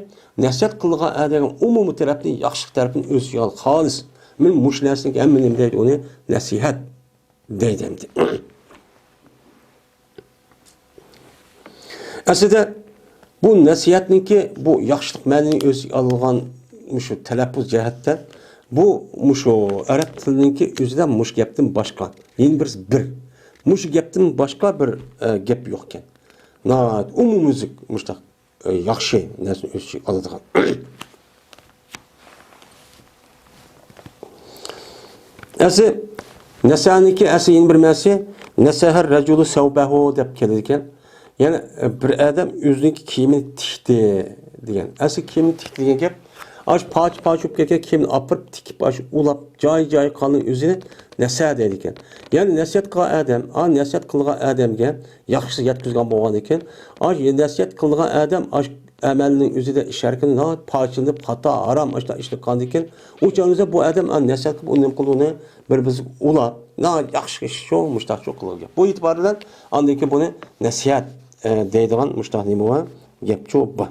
نەسىھەت قىلغان ئادەمگە ئومۇمىي تەرەپتىن، ياخشىلىق تەرەپتىن ئۆز ئىچىگە ئالغان خالىس. مەن مۇشۇ نەرسىنىڭ ھەممە نېمە دەيدۇ ئۇنى نەسىھەت دەيدۇ ئەمدى. ئەسلىدە بۇ نەسىھەتنىڭكى بۇ ياخشىلىق مەنىنى ئۆز ئىچىگە ئالغان مۇشۇ تەلەپپۇز جەھەتتە بۇ مۇشۇ ئەرەب تىلىنىڭكى ئۆزىدە مۇشۇ گەپتىن باشقا يەنە بىرسى بىر. مۇشۇ گەپتىن باشقا بىر، ئە، گەپ يوق ئىكەن. ناھايىتى ئومۇميۈزلۈك مۇشۇنداق، ئە، ياخشى نەرسىنى ئۆز ئىچىگە ئالىدىغان. ئەسلى نەسەھەنىڭكى ئەسلى يەنە بىر مەنىسى، نەسەھەر رەجۇلۇ سەۋبەھۇ دەپ كېلىدىكەن. يەنى، ئە، بىر ئادەم ئۆزىنىڭكى كىيىمىنى تىكتى دېگەن. ئەسلى كىيىمنى تىكتى دېگەن گەپ، ئاشۇ پارچە-پارچە بولۇپ كەتكەن كىيىمنى ئاپىرىپ تىكىپ، ئاشۇ ئۇلاپ، جايى-جايى قىلغاننىڭ ئۆزىنى نەسەھە دەيدىكەن. يەنى نەسىھەت قىلغان ئادەم، ئا، نەسىھەت قىلغان ئادەمگە ياخشى يەتكۈزگەن بولغاندىكىن، ئاشۇ نەسىھەت قىلغان ئادەم ئاشۇ ئەمەلنىڭ ئۆزىدە ئىش ھەرىكىتى ناھايىتى پاچىلىنىپ، خاتا، ھارام ئاشۇنداق ئىشلار قىلغاندىكىن، ئۇ چاغدا بۇ ئادەم، ئا، نەسىھەت قىلىپ، ئۇنى نېمە قىلدى، ئۇنى بىر بىز ئۇلاپ، ناھايىتى ياخشى ئىش شۇ، مۇشۇنداق شۇ قىلغان گەپ. بۇ ئېتىبار بىلەن ئاندىن كېيىن بۇنى نەسىھەت، ئە، دەيدىغان مۇشۇنداق نېمە بار، گەپ شۇ بار.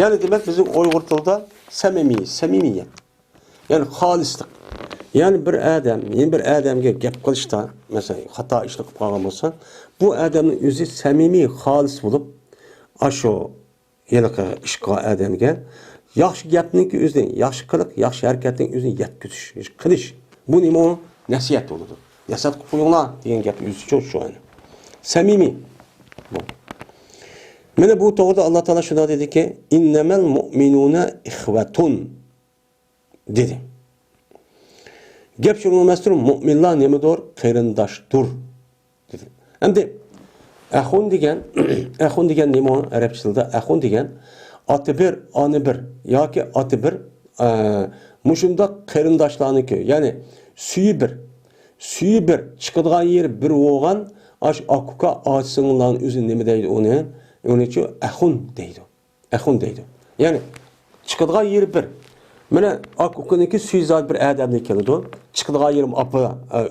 يەنى دېمەك، بىزنىڭ ئۇيغۇر تىلىدا سەمىمىي، سەمىمىيەت. يەنى خالىسلىق. يەنى بىر ئادەم يەنە بىر ئادەمگە گەپ قىلىشتا، مەسىلەن، خاتا ئىشنى قىلىپ قالغان بولسا، بۇ ئادەمنىڭ ئۆزى سەمىمىي، خالىس بولۇپ، ئاشۇ ھېلىقى ئىش قىلغان ئادەمگە ياخشى گەپنىڭكى ئۆزىنى، ياخشى قىلىق، ياخشى ھەرىكەتنىڭ ئۆزىنى يەتكۈزۈش، قىلىش. بۇ نېمە ئۇ؟ نەسىھەت بولىدۇ. نەسىھەت قىلىپ قويۇڭلار دېگەن گەپ ئۆزى شۇ، شۇ يەنى. سەمىمىي. بۇ. مانا بۇ توغرىدا ئاللا تائالا شۇنداق دېدىكى، «ئىننەمەل مۇئمىنۇنە ئىخۋەتۇن» دېدى. گەپ شۇنىڭ ئەمەستۇر، مۇئمىنلار نېمىدۇر؟ قېرىنداشتۇر، دېدى. ئەمدى ئەخۇن دېگەن، ئەخۇن دېگەن نېمە ئۇ؟ ئەرەبچە تىلدا ئەخۇن دېگەن ئاتا بىر، ئانا بىر ياكى ئاتا بىر، ئە، مۇشۇنداق قېرىنداشلارنىڭكى، يەنى سۈيى بىر، سۈيى بىر، چىقىدىغان يېرى بىر بولغان ئاشۇ ئاكا ئۇكا، ئاچا سىڭىللارنىڭ ئۆزى نېمە دەيدۇ ئۇنى؟ ئۇنىچۇ ئەخۇن دەيدۇ. ئەخۇن دەيدۇ. يەنى چىقىدىغان يېرى بىر. مانا ئاكا ئۇكىنىڭكى سۈيى زادى بىر ئادەمدىن كېلىدۇ. چىقىدىغان يېرى ئاپا،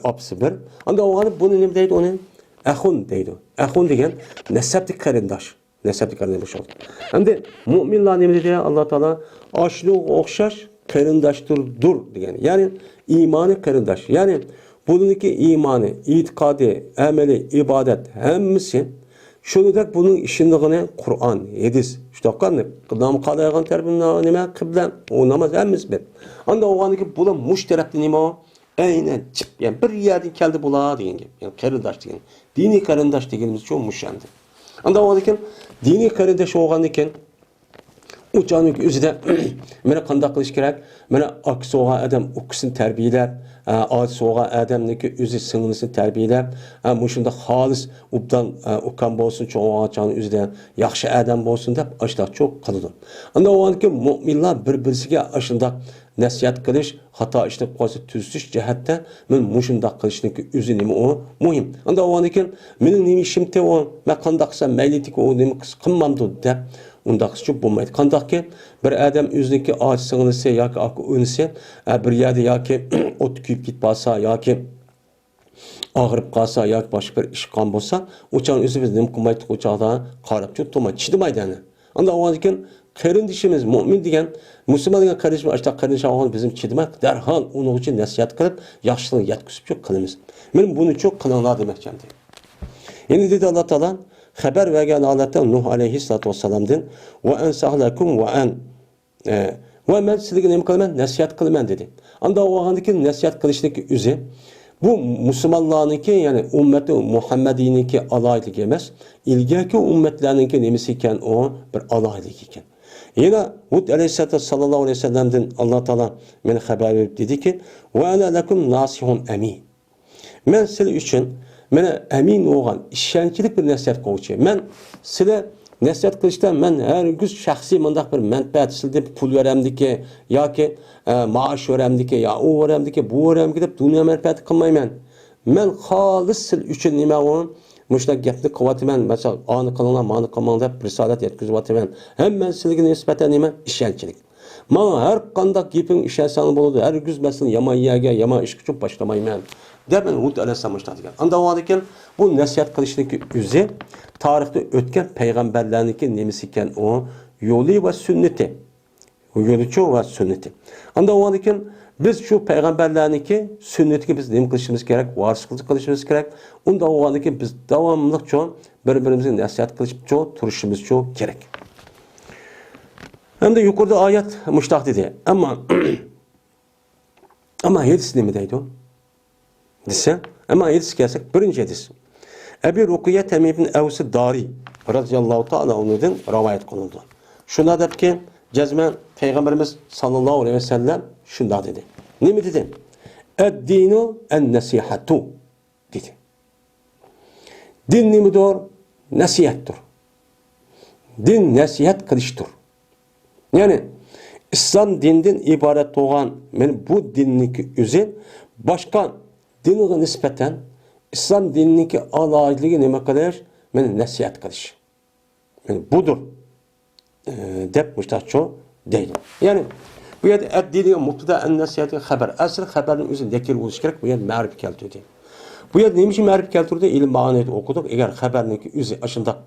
ئاپىسى بىر. ئاندا ئوغانى بۇنى نېمە دەيدۇ ئۇنى؟ ئەخۇن دەيدۇ. ئەخۇن دېگەن نەسەبتىكى قېرىنداش. نەسەبتىكى قېرىنداش بولۇشى. ئەمدى مۇئمىنلار نېمە دېدى ئاللا تائالا؟ ئاشۇنىڭغا ئوخشاش قېرىنداشتۇردۇر دېگەن. يەنى ئىمانى قېرىنداش. يەنى بۇنىڭكى ئىمانى، ئېتىقادى، ئەمەلى، ئىبادەت ھەممىسى شۇنىڭدەك بۇنىڭ ئىشىنىدىغىنى قۇرئان، ھەدىس، شۇنداققا ناماز قىلايدىغان تەرىپى نېمە؟ قىبلە، ئۇ ناماز ھەممىسى بىر. ئاندا بولغاندىكىن بۇلار مۇشۇ تەرەپتە نېمە؟ ئەينەن چىپ، يەنى بىر يەردىن كەلدى بۇلار دېگەن گەپ. يەنى قېرىنداش دېگەن. دىنىي قېرىنداش دېگىنىمىز شۇ مۇشۇ ئەمدى. ئاندا بولغاندىكىن دىنىي قېرىنداش بولغاندىكىن ئۇ چاغنىڭ ئۆزىدە مانا قانداق قىلىش كېرەك؟ مانا ئاكىسى بولغان ئادەم ئۇكىسىنى تەربىيەلەپ، ئە، ئاچىسى بولغان ئادەمنىڭكى ئۆزى سىڭلىسىنى تەربىيەلەپ، ئە، مۇشۇنداق خالىس ئوبدان، ئە، ئۇكام بولسۇن، چوڭ بولغان چاغنىڭ ئۆزىدە ياخشى ئادەم بولسۇن دەپ ئاشۇنداق چوق قىلىدۇ. ئاندا بولغاندىكىن مۇئمىنلار بىر-بىرسىگە ئاشۇنداق نەسىھەت قىلىش، خاتا ئىشنى قىلىپ قالسا تۈزىتىش جەھەتتە مەن مۇشۇنداق قىلىشنىڭكى ئۆزى نېمە ئۇ؟ مۇھىم. ئاندا بولغاندىكىن مېنىڭ نېمە ئىشىمتى ئۇ؟ مەن قانداق قىلسام مەيلىدىكى ئۇ نېمە قىلسا قىلمامدۇ دەپ ئۇنداق قىلسا بولمايدۇ. قانداقكى بىر ئادەم ئۆزىنىڭكى ئاچا سىڭلىسى ياكى ئاكا ئۇنىسى، ئە، بىر يەردە ياكى ئوتتا كۆيۈپ كېتىپ قالسا ياكى ئاغرىپ قالسا ياكى باشقا بىر ئىش قىلغان بولسا، ئۇ چاغنىڭ ئۆزى بىز نېمە قىلمايتتۇق، ئۇ چاغدا قاراپ چۇ تۇرماي، چىدىمايدۇ ئەنە. ئاندا بولغاندىكىن قېرىندىشىمىز مۇئمىن دېگەن، مۇسۇلمان دېگەن قېرىندىشىمىز ئاشۇنداق قېرىندىش بولغان بىزمۇ چىدىماي، دەرھال ئۇنىڭغىچە نەسىھەت قىلىپ، ياخشىلىقنى يەتكۈزۈپچۇ قىلىمىز. مانا بۇنىچۇ قىلىڭلار دېمەكچى ئەمدى. يەنە دېدى ئاللا تائالا، خەۋەر بەرگەن ھالەتتە نۇھ ئەلەيھىسسالاتۇ ۋەسسالامدىن، «ۋە ئەنسەھلەكۇم ۋە ئەن» ئە، ۋە مەن سىلەرگە نېمە قىلىمەن؟ نەسىھەت قىلىمەن، دېدى. ئاندا بولغاندىكىن نەسىھەت قىلىشنىڭكى ئۆزى بۇ مۇسۇلمانلارنىڭكى، يەنى ئۈممەتى مۇھەممەدىينىڭكى ئالاھىدىلىكى ئەمەس، ئىلگەركى ئۈممەتلەرنىڭكى نېمىسى ئىكەن، ئۇ بىر ئالاھىدىلىكى ئىكەن. يەنە ھۇد ئەلەيھىسسالام ساللاللاھۇ ئەلەيھى ۋەسەللەمدىن ئاللا تائالا مانا خەۋەر بېرىپ دېدىكى، «ۋە ئەنە لەكۇم ناسىھۇن ئەمىن.» مەن سىلەر ئۈچۈن مانا ئەمىن بولغان، ئىشەنچلىك بىر نەسىھەت قىلغۇچى. مەن سىلەر نەسىھەت قىلىشتا مەن ھەرگىز شەخسىي مۇنداق بىر مەنپەئەت، سىلەردىن پۇل بېرەمدىكى ياكى، ئە، مائاش بېرەمدىكى يا ئۇ بېرەمدىكى، بۇ بېرەمدىكى دەپ دۇنيا مەنپەئەتى قىلمايمەن. مەن خالىس سىلەر ئۈچۈن نېمە ئۇ، مۇشۇنداق گەپنى قىلىۋاتىمەن، مەسىلەن، ئانى قىلىڭلار، مانى قىلماڭ دەپ رىسالەت يەتكۈزۈۋاتىمەن. ھەم مەن سىلەرگە نىسبەتەن نېمە؟ ئىشەنچلىك. ماڭا ھەر قانداق گېپىڭ ئىشەنسەڭ بولىدۇ، ھەرگىز مەن سېنى يامان يەرگە، يامان ئىشقا چۈشۈپ باشلىمايمەن، دەپ مانا ھۇد ئەلەيھىسسالام مۇشۇنداق دېگەن. ئاندىن بولغاندىكىن بۇ نەسىھەت قىلىشنىڭكى ئۆزى تارىختا ئۆتكەن پەيغەمبەرلەرنىڭكى نېمىسى ئىكەن ئۇ؟ يولى ۋە سۈننىتى. يولىچۇ ۋە سۈننىتى. ئاندىن بولغاندىكىن بىز شۇ پەيغەمبەرلەرنىڭكى سۈننىتىگە بىز نېمە قىلىشىمىز كېرەك؟ ۋارىسلىق قىلىشىمىز كېرەك. ئۇنداق بولغاندىكىن بىز داۋاملىقچۇ بىر-بىرىمىزگە نەسىھەت قىلىشىپچۇ تۇرۇشىمىزچۇ كېرەك. ئەمدى يۇقىرىدا ئايەت مۇشتاق دېدى. ئەمما، ئەمما ھەدىس نېمە دەيدۇ؟ دېسە، ئەمما ھەدىسكە كەلسەك، بىرىنچى ھەدىس. ئەبى رۇقىيە تەمىم ئىبن ئەۋس دارى رازىياللاھۇ تائالا ئەنھۇدىن رىۋايەت قىلىنىدۇ. شۇنداق دەپكى، جەزمەن پەيغەمبىرىمىز ساللاللاھۇ ئەلەيھى ۋەسەللەم شۇنداق دېدى. نېمە دېدى؟ ئەددىنۇ ئەن نەسىھەتۇ. دېدى. دىن نېمىدۇر؟ نەسىھەتتۇر. دىن نەسىھەت قىلىشتۇر. يەنى ئىسلام دىنىدىن ئىبارەت بولغان مانا بۇ دىننىڭكى ئۆزى باشقا دىنغا نىسبەتەن ئىسلام دىنىنىڭكى ئالاھىدىلىكى نېمە قىلىش؟ مانا نەسىھەت قىلىش. يەنى بۇدۇر، ئە، دەپ مۇشتاقچۇ دەيدۇ. يەنى بۇ يەردە ئەددى دېگەن مۇبتەدا، ئەن نەسىھەت دېگەن خەبەر. ئەسلى خەبەرنىڭ ئۆزى نەكىر بولۇشى كېرەك. بۇ يەردە مەرىپە كەلتۈردى. بۇ يەردە نېمە ئۈچۈن مەرىپە كەلتۈردى؟ ئىلىم مانا ئوقۇدۇق. ئەگەر خەبەرنىڭكى ئۆزى ئاشۇنداق،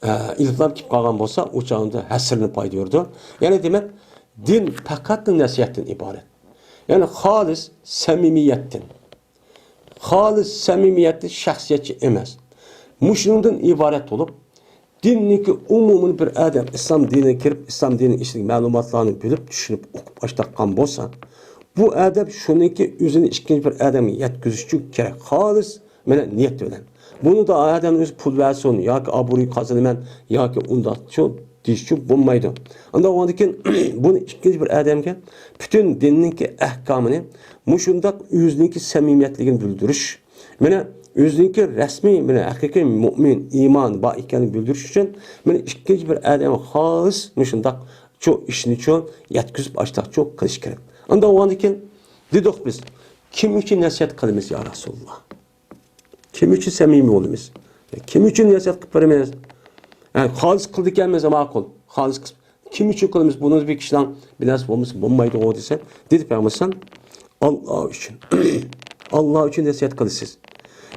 ئە، ئىلىپلام كېلىپ قالغان بولسا، ئۇ چاغدا ھەسرىنىپ پايدا يورىدۇ. يەنى دېمەك، دىن پەقەتلا نەسىھەتتىن ئىبارەت. يەنى خالىس سەمىمىيەتتىن. خالىس سەمىمىيەتتە شەخسىيەتچى ئەمەس. مۇشۇنىڭدىن ئىبارەت بولۇپ، دىننىكى ئومۇمىي بىر ئادەم ئىسلام دىنىگە كىرىپ، ئىسلام دىنى ئىچىدىكى مەلۇماتلارنى بىلىپ، چۈشىنىپ، ئوقۇپ باشلاققان بولسا، بۇ ئادەم شۇنىڭكى ئۆزىنى ئىككىنچى بىر ئادەمگە يەتكۈزۈش ئۈچۈن كېرەك. خالىس مانا نىيەت بىلەن. بۇنىدا ئادەمنىڭ ئۆزى پۇل بەرسۇن ياكى ئابرۇي قازىنىمەن ياكى ئۇنداقچۇ دېيىشچۇ بولمايدۇ. ئانداق بولغاندىكىن بۇنى ئىككىنچى بىر ئادەمگە پۈتۈن دىننىڭكى ئەھكامىنى مۇشۇنداق ئۆزىنىڭكى سەمىمىيەتلىكىنى بىلدۈرۈش. مانا ئۆزىنىڭكى رەسمىي، مانا ھەقىقىي مۇئمىن، ئىمان بار ئىكەنلىكىنى بىلدۈرۈش ئۈچۈن مانا ئىككىنچى بىر ئادەمگە خالىس مۇشۇنداق چۇ ئىشنى چۇ يەتكۈزۈپ ئاشتاق چۇ قىلىش كېرەك. ئانداق بولغاندىكىن دېدۇق بىز، كىم ئۈچۈن نەسىھەت قىلىمىز يا رەسۇلاللا؟ كىم ئۈچۈن سەمىمىي بولىمىز؟ كىم ئۈچۈن نەسىھەت قىلىپ بېرىمىز؟ ھە، خالىس قىلىدىكەنمىز، ماقۇل. خالىس قىلىپ، كىم ئۈچۈن قىلىمىز؟ بۇنىڭ بىر كىشىنىڭ بىر نەرسە بولمىسا بولمايدىغۇ دېسە، دېدى پەيغەمبەر ئاللاھ ئۈچۈن. ئاللاھ ئۈچۈن نەسىھەت قىلىسىز.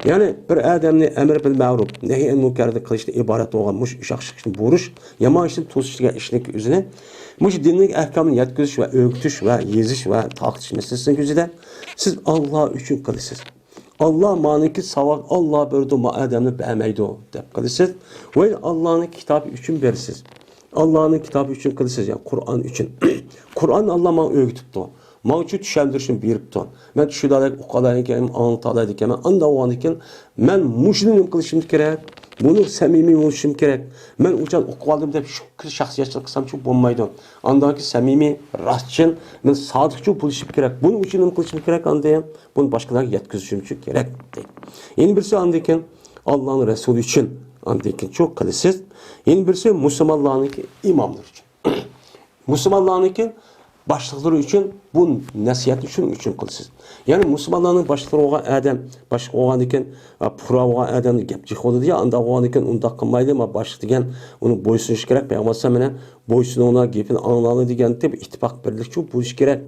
يەنى بىر ئادەمنى ئەمر بىل مەرۇپ، نەھي ئەن مۇنكەردىن قىلىشتىن ئىبارەت بولغان مۇشۇ ئىش ياخشى ئىشنى بۇيرۇش، يامان ئىشتىن توسۇش دېگەن ئىشنىڭ ئۆزىنى مۇشۇ دىننىڭ ئەھكامىنى يەتكۈزۈش ۋە ئۆگىتىش ۋە يېزىش ۋە تارقىتىش مەسىلىسىنىڭ ئۆزىدە سىز ئاللاھ ئۈچۈن قىلىسىز. ئاللاھ مانىڭكى ساۋاب، ئاللاھ بېرىدۇ، ما ئادەمنى بەرمەيدۇ دەپ قىلىسىز. ۋە ئاللاھنىڭ كىتابى ئۈچۈن بېرىسىز. ئاللاھنىڭ كىتابى ئۈچۈن قىلىسىز، يەنى قۇرئان ئۈچۈن. قۇرئان ئاللاھ ماڭا ئۆگىتىپتۇ. ماڭا شۇ چۈشەندۈرۈشنى بېرىپتۇ. مەن چۈشىنەلەيدىكەن، ئۇقالايدىكەن، ئاڭلىتالايدىكەنمەن. ئانداق بولغاندىكىن مەن مۇشۇنى نېمە قىلىشىم كېرەك؟ بۇنى سەمىمىي بولۇشۇم كېرەك. مەن ئۇچان ئۇقۇپ ئالدىم دەپ شۇ شەخسىيەتچىلىك قىلسامچۇ بولمايدۇ. ئانداكى سەمىمىي، راستچىل، مەن سادىقچۇ بولۇشۇم كېرەك. بۇنىڭ ئۈچۈن نېمە قىلىشىم كېرەك ئاندىن؟ بۇنى باشقىلارغا يەتكۈزۈشۈم ئۈچۈن كېرەك دەيدۇ. يەنە بىرسى ئاندىن كېيىن ئاللاھنىڭ رەسۇلى ئۈچۈن ئاندىن كېيىن چۇ قىلىسىز. يەنە بىرسى مۇسۇلمانلارنىڭكى ئىماملىرى ئۈچۈن. مۇسۇلمانلارنىڭكى باشلىقلىرى ئۈچۈن بۇ نەسىھەتنى شۇنىڭ ئۈچۈن قىلىسىز. يەنى مۇسۇلمانلارنىڭ باشلىقلىرى بولغان ئادەم، باشلىق بولغاندىن كېيىن، ئا، پۇقرا بولغان ئادەمنى گەپ جىق بولىدۇ يا، ئانداق بولغاندىن كېيىن ئۇنداق قىلمايلى، ما باشلىق دېگەن ئۇنى بويسۇنۇش كېرەك، پەيغەمبەر ئەلەيھىسسالام مانا بويسۇنۇڭلار، گېپىنى ئاڭلاڭلار دېگەن دەپ ئىتتىپاق بىرلىكچۇ بولۇش كېرەك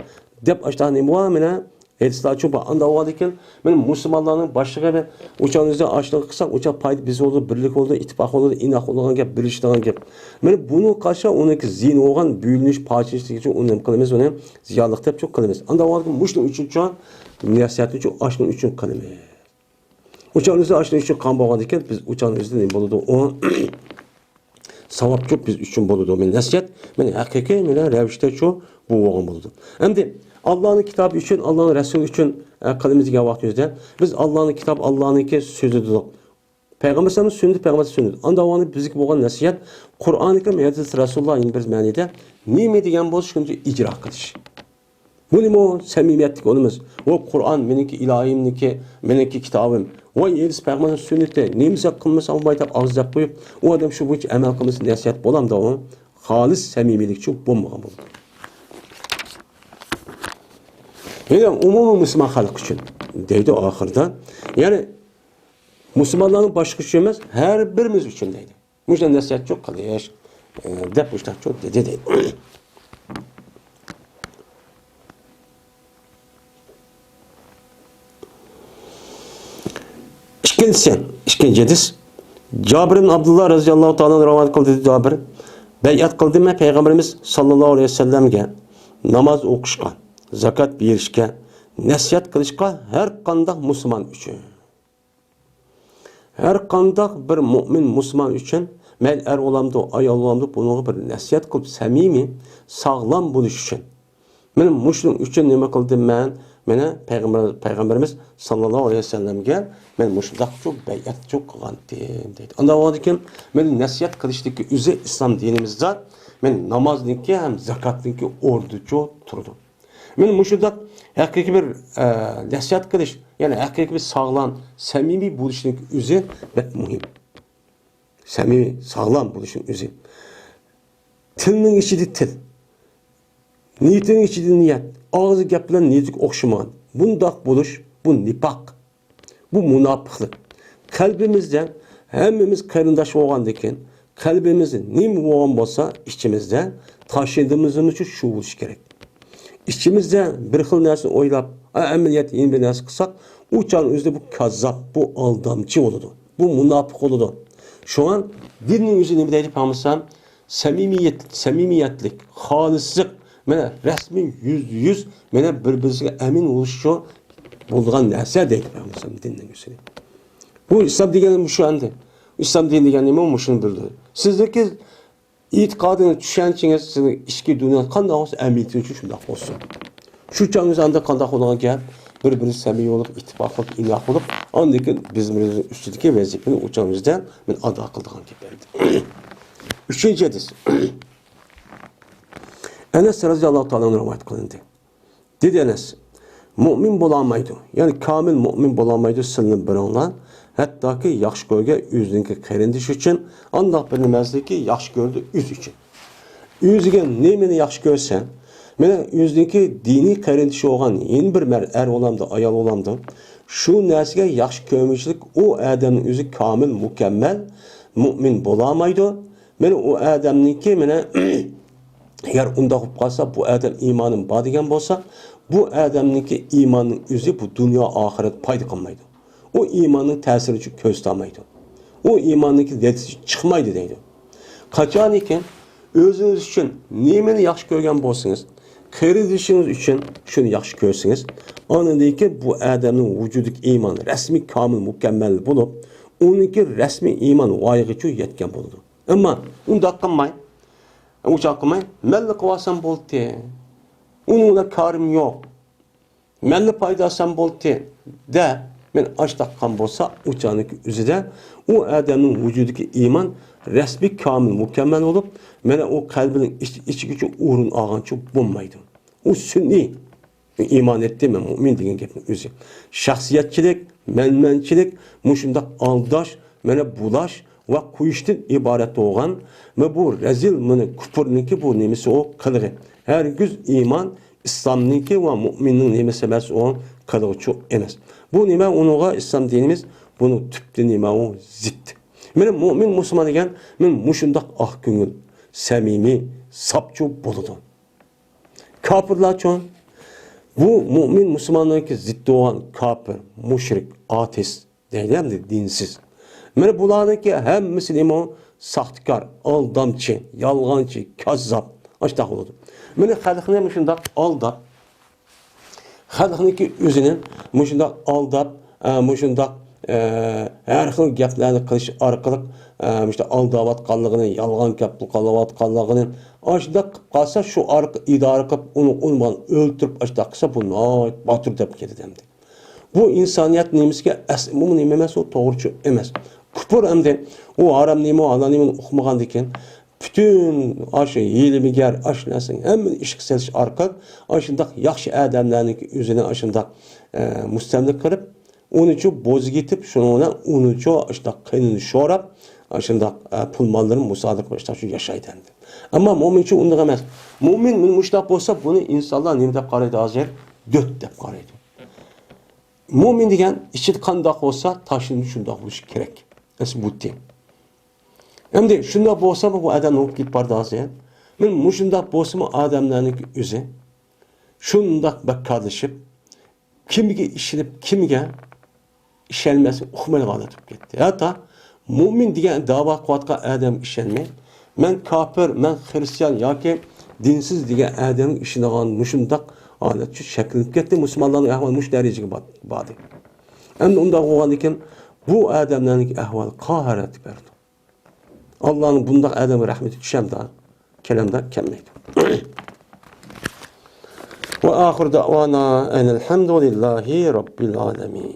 دەپ ئاشۇنداق نېمە بار مانا؟ ھەدىسلەرچۇ بار. ئانداق بولغاندىكىن، مانا مۇسۇلمانلارنىڭ باشلىقى ئۇچان ئۆزى ئاشۇنداق قىلساق، ئۇچان پايدا بىز بولىدۇ، بىرلىك بولىدۇ، ئىتتىپاق بولىدۇ، ئىناق بولىدىغان گەپ، بىرلىشىدىغان گەپ. مانا بۇنىڭغا قارشى ئۇنىڭكى زىيىنى بولغان، بۆلۈنۈش، پارچىلىنىشلىكىچۇ ئۇنى نېمە قىلىمىز، ئۇنى زىيانلىق دەپچۇ قىلىمىز. ئانداق بولغاندىكىن مۇشۇنىڭ ئۈچۈنچۇ نەسىھەتنىچۇ ئاشۇنىڭ ئۈچۈن قىلىمىز. ئۇچان ئۆزى ئاشۇنىڭ ئۈچۈن قىلغان بولغاندىكىن، بىز ئۇچان ئۆزىدىن نېمە بولىدۇ؟ ئۇ ساۋابچۇ بىز ئۈچۈن بولىدۇ. مانا نەسىھەت، مانا ھەقىقىي، مانا رەۋىشتەچۇ بۇ بولغان بولىدۇ. ئەمدى ئاللانىڭ كىتابى ئۈچۈن، ئاللانىڭ رەسۇلى ئۈچۈن، ئە، قىلىمىز دېگەن ۋاقتىمىزدا، بىز ئاللانىڭ كىتابى، ئاللانىڭكى سۆزى دېدۇق. پەيغەمبەر سەللەللاھۇ ئەلەيھى ۋەسەللەم سۈننىتى، پەيغەمبەر سۈننىتى. ئانداق بولغاندا بىزگە بولغان نەسىھەت، قۇرئانى كەرىم، ھەدىس رەسۇلۇللاھ، يەنە بىر مەنىدە نېمە دېگەن بولسا، شۇنى ئىجرا قىلىش. بۇنىمۇ سەمىمىيەتلىك بولىمىز. ئۇ قۇرئان مېنىڭكى ئىلاھىمنىكى، مېنىڭكى كىتابىم. ۋاي، ئەلىسى پەيغەمبەرنىڭ سۈننىتى، نېمىسى قىلمىسا بولمايدۇ دەپ ئاغزى دەپ قويۇپ، ئۇ ئادەم شۇ بويىچە ئەمەل قىلمىسا نەسىھەت بولامدۇ ئۇ؟ خالىس سەمىمىيلىكچۇ بولمىغان بولىدۇ. يەنە ئومۇمىي مۇسۇلمان خەلق ئۈچۈن دەيدۇ ئاخىرىدا. يەنى مۇسۇلمانلارنىڭ باشقا ئۈچۈن ئەمەس، ھەر بىرىمىز ئۈچۈن دەيدۇ. مۇشۇنداق نەسىھەتچۇ قىلىش، ئە، دەپ مۇشۇنداقچۇ دېدى دەيدۇ. ئىككىنچىسى، ئىككىنچى ھەدىس. جابىر ئىبن ئابدۇللا رەزىياللاھۇ تائالا ئەنھۇ رىۋايەت قىلدى، جابىر، بەيئەت قىلدىم مەن پەيغەمبىرىمىز ساللاللاھۇ ئەلەيھى ۋەسەللەمگە ناماز ئوقۇشقا، زاكات بېرىشكە، نەسىھەت قىلىشقا ھەر قانداق مۇسۇلمان ئۈچۈن. ھەر قانداق بىر مۇئمىن مۇسۇلمان ئۈچۈن، مەيلى ئەر بولامدۇ، ئايال بولامدۇ، بۇنىڭغا بىر نەسىھەت قىلىپ، سەمىمىي، ساغلام بولۇش ئۈچۈن. مانا مۇشۇنىڭ ئۈچۈن نېمە قىلدىم مەن؟ مانا پەيغەمبەر، پەيغەمبىرىمىز ساللاللاھۇ ئەلەيھى ۋەسەللەمگە مەن مۇشۇنداقچۇ بەيئەتچۇ قىلغانتىم دەيدۇ. ئانداق بولغاندىكىن، مانا نەسىھەت قىلىشتىكى ئۆزى ئىسلام دىنىمىزدا مانا نامازنىڭكى ھەم زاكاتنىڭكى ئورنىچۇ تۇرىدۇ. مانا مۇشۇنداق ھەقىقىي بىر، ئە، نەسىھەت قىلىش، يەنى ھەقىقىي بىر ساغلام، سەمىمىي بولۇشنىڭ ئۆزى بەك مۇھىم. سەمىمىي، ساغلام بولۇشنىڭ ئۆزى. تىلنىڭ ئىچىدە تىل، نىيىتىنىڭ ئىچىدە نىيەت، ئاغزى گەپ بىلەن نىيىتىگە ئوخشىمىغان. بۇنداق بولۇش، بۇ نىپاق. بۇ مۇناپىقلىق. قەلبىمىزدە ھەممىمىز قېرىنداش بولغاندىكىن، قەلبىمىزدە نېمە بولغان بولسا، ئىچىمىزدە تاشلىدىمىزمۇچۇ شۇ بولۇشى كېرەك. ئىچىمىزدە بىر خىل نەرسىنى ئويلاپ، ئە، ئەمەلىيەتتە يەنە بىر نەرسە قىلساق، ئۇ چاغنىڭ ئۆزىدە بۇ كاززاپ، بۇ ئالدامچى بولىدۇ. بۇ مۇناپىق بولىدۇ. شۇڭا دىننىڭ ئۆزى نېمە دەيدۇ، پەيغەمبەر؟ سەمىمىيەت، سەمىمىيەتلىك، خالىسلىق، مانا رەسمىي يۈزدە يۈز، مانا بىر-بىرسىگە ئەمىن بولۇشچۇ بولىدىغان نەرسە دەيدۇ پەيغەمبەر دىننىڭ ئۆزى. بۇ ئىسلام دېگەن مۇشۇ ئەمدى. ئىسلام دىنى دېگەن نېمە؟ مۇشۇنى بىلدۈرىدۇ. سىزدىكى ئېتىقادىڭىز، چۈشەنچىڭىز، سىزنىڭ ئىچكى دۇنيا قانداق بولسا، ئەمەلىيىتى شۇنداق بولسۇن. شۇ چاغىمىزدا ئاندىن قانداق بولىدىغان گەپ؟ بىر-بىرى سەمىمىي بولۇپ، ئىتتىپاقلىق، ئىناق بولۇپ، ئاندىن كېيىن بىز بىرىمىزنىڭ ئۈستىدىكى ۋەزىپىنى ئۇ چاغىمىزدا مەن ئادا قىلىدىغان گەپ ئەمدى. ئۈچىنچى ھەدىس. ئەنەس رەزىياللاھۇ تائالا ئەنھۇ رىۋايەت قىلىندى. دېدى ئەنەس، مۇئمىن بولالمايدۇ، يەنى كامىل مۇئمىن بولالمايدۇ سىلىنىڭ بىرىڭلار، ھەتتاكى ياخشى كۆرگەن ئۆزىنىڭكى قېرىندىشى ئۈچۈن، ئانداق بىر نېمەسىكى ياخشى كۆرىدۇ ئۆزى ئۈچۈن. ئۆزىگە نېمىنى ياخشى كۆرسە، مانا ئۆزىنىڭكى دىنىي قېرىندىشى بولغان يەنە بىر مەر-، ئەر بولامدۇ، ئايال بولامدۇ، شۇ نەرسىگە ياخشى كۆرمىگۈچىلىك ئۇ ئادەمنىڭ ئۆزى كامىل، مۇكەممەل مۇئمىن بولالمايدۇ. مانا ئۇ ئادەمنىڭكى، مانا، ئەگەر ئۇنداق بولۇپ قالسا، بۇ ئادەم ئىمانىم بار دېگەن بولسا، بۇ ئادەمنىڭكى ئىمانىنىڭ ئۆزى بۇ دۇنيا ئاخىرەت پايدا قىلمايدۇ. ئۇ ئىماننىڭ تەسىرىنى كۆرسىتەلمەيدۇ. ئۇ ئىماننىڭكى نەتىجىسى چىقمايدۇ دەيدۇ. قاچانكى ئۆزىڭىز ئۈچۈن نېمىنى ياخشى كۆرگەن بولسىڭىز، قېرىندىشىڭىز ئۈچۈن شۇنى ياخشى كۆرسىڭىز، ئاندىن كېيىن بۇ ئادەمنىڭ ۋۇجۇدىدىكى ئىمان رەسمىي كامىل مۇكەممەل بولۇپ، ئۇنىڭكى رەسمىي ئىمان ۋايىغىچۇ يەتكەن بولىدۇ. ئەمما ئۇنداق قىلماي، ئۇنداق قىلماي، مەنلا قىلىۋالسام بولدى. ئۇنىڭ بىلەن كارىم يوق. مەنلا پايدا ئالسام بولدى دەپ، مەن ئاشتاق قىلغان بولسا، ئۇ چاغنىڭكى ئۆزىدە ئۇ ئادەمنىڭ ۋۇجۇدىدىكى ئىمان رەسمىي كامىل مۇكەممەل بولۇپ، مانا ئۇ قەلبىنىڭ ئىچ-، ئىچىگىچە ئورۇن ئالغانچە بولمايدۇ. ئۇ سۈنئىي. ئىمان ئېيتتى، مەن مۇئمىن دېگەن گەپنىڭ ئۆزى. شەخسىيەتچىلىك، مەنمەنچىلىك، مۇشۇنداق ئالداش، مانا بۇلاش ۋە قويۇشتىن ئىبارەت بولغان ۋە بۇ رەزىل، مانا كۇپۇرنىڭكى بۇ نېمىسى ئۇ قىلىقى. ھەرگىز ئىمان، ئىسلامنىڭكى ۋە مۇئمىننىڭ نېمىسى ئەمەس ئۇ قىلىقىچۇ ئەمەس. بۇ نېمە؟ ئۇنىڭغا ئىسلام دىنىمىز بۇنىڭ تۈپتە نېمە ئۇ زىت. مانا مۇئمىن مۇسۇلمان دېگەن مانا مۇشۇنداق ئاق كۆڭۈل، سەمىمىي، ساپچۇ بولىدۇ. كاپىرلارچۇ؟ بۇ مۇئمىن مۇسۇلماننىڭكى زىتى بولغان كاپىر، مۇشرىك، ئاتېئىست دەيلى ئەمدى دىنسىز. مانا بۇلارنىڭكى ھەممىسى نېمە؟ ساختىكار، ئالدامچى، يالغانچى، كاززاپ، ئاشتاق بولىدۇ. مانا خەلقنى مۇشۇنداق ئالداپ، خەلقنىڭكى ئۆزىنى مۇشۇنداق ئالداپ، ئە، مۇشۇنداق، ئە، ھەر خىل گەپلەرنى قىلىش ئارقىلىق، ئە، مۇشۇنداق ئالداۋاتقانلىقىنى، يالغان گەپ قىلىۋاتقانلىقىنى، ئاشۇنداق قىلىپ قالسا، شۇ ئارقا ئىدارە قىلىپ، ئۇنى، ئۇنى ئۆلتۈرۈپ، ئاشۇنداق قىلسا، بۇ ناھايىتى باتۇر دەپ كېتىدۇ ئەمدى. بۇ ئىنسانىيەت نېمىسىگە ئەسلى ئۇمۇمىي نېمە ئەمەس، ئۇ توغرىچۇ ئەمەس. كۇپۇر ئەمدى، ئۇ ھارام نېمە، ھالال نېمىنى ئۇقمىغاندىكىن، پۈتۈن ئاشۇ ھىيلە-بىگەر، ئاشۇ نەرسىنى ھەممىنى ئىشقا سېلىش ئارقىلىق، ئاشۇنداق ياخشى ئادەملەرنىڭكى ئۆزىنى ئاشۇنداق، ئە، مۇستەملىكە قىلىپ، ئۇنىچۇ بوزىگە يېتىپ، شۇنىڭ بىلەن ئۇنىچۇ ئاشۇنداق قېنىنى شوراپ، ئاشۇنداق، ئە، پۇل ماللىرىنى مۇسادىقە قىلىشتاق شۇ ياشايدۇ ئەمدى. ئەمما مۆمىنچۇ ئۇنداق ئەمەس. مۆمىن مۇنى مۇشۇنداق بولسا، بۇنى ئىنسانلار نېمە دەپ قارايدۇ ھازىر؟ دۆت دەپ قارايدۇ. مۆمىن دېگەن ئىچىدە قانداق بولسا، تاشلىرىدا شۇنداق بولۇشى كېرەك. ئەسلى بۇ دىن. ئەمدى شۇنداق بولسا، بۇ ئادەم نېمە بولۇپ كېتىپ بارىدۇ ھازىر؟ مەن مۇشۇنداق بولسىمۇ، ئادەملەرنىڭ ئۆزى شۇنداق بەككارلىشىپ، كىمگە ئىشىنىپ، كىمگە ئىشەنمەسلىك ئۇقمايدىغان ھالەت بولۇپ كەتتى. ھەتتا مۆمىن دېگەن دەۋا قىلىۋاتقان ئادەمگە ئىشەنمەي، مەن كاپىر، مەن خىرىستىيان ياكى دىنسىز دېگەن ئادەمگە ئىشىنىدىغان مۇشۇنداق ھالەت شەكىللىنىپ كەتتى. مۇسۇلمانلارنىڭ ئەھۋالى مۇشۇ دەرىجىگە بار-، باردى. ئەمدى ئۇنداق بولغاندىكىن، بۇ ئادەملەرنىڭ ئەھۋالى قاھارەتكە بەردى. ئاللانىڭ بۇنداق ئادەمگە رەھمىتى چۈشەمدۇ؟ كېلەمدۇ؟ كەلمەيدۇ. وآخر دعوانا أن الحمد لله رب العالمين.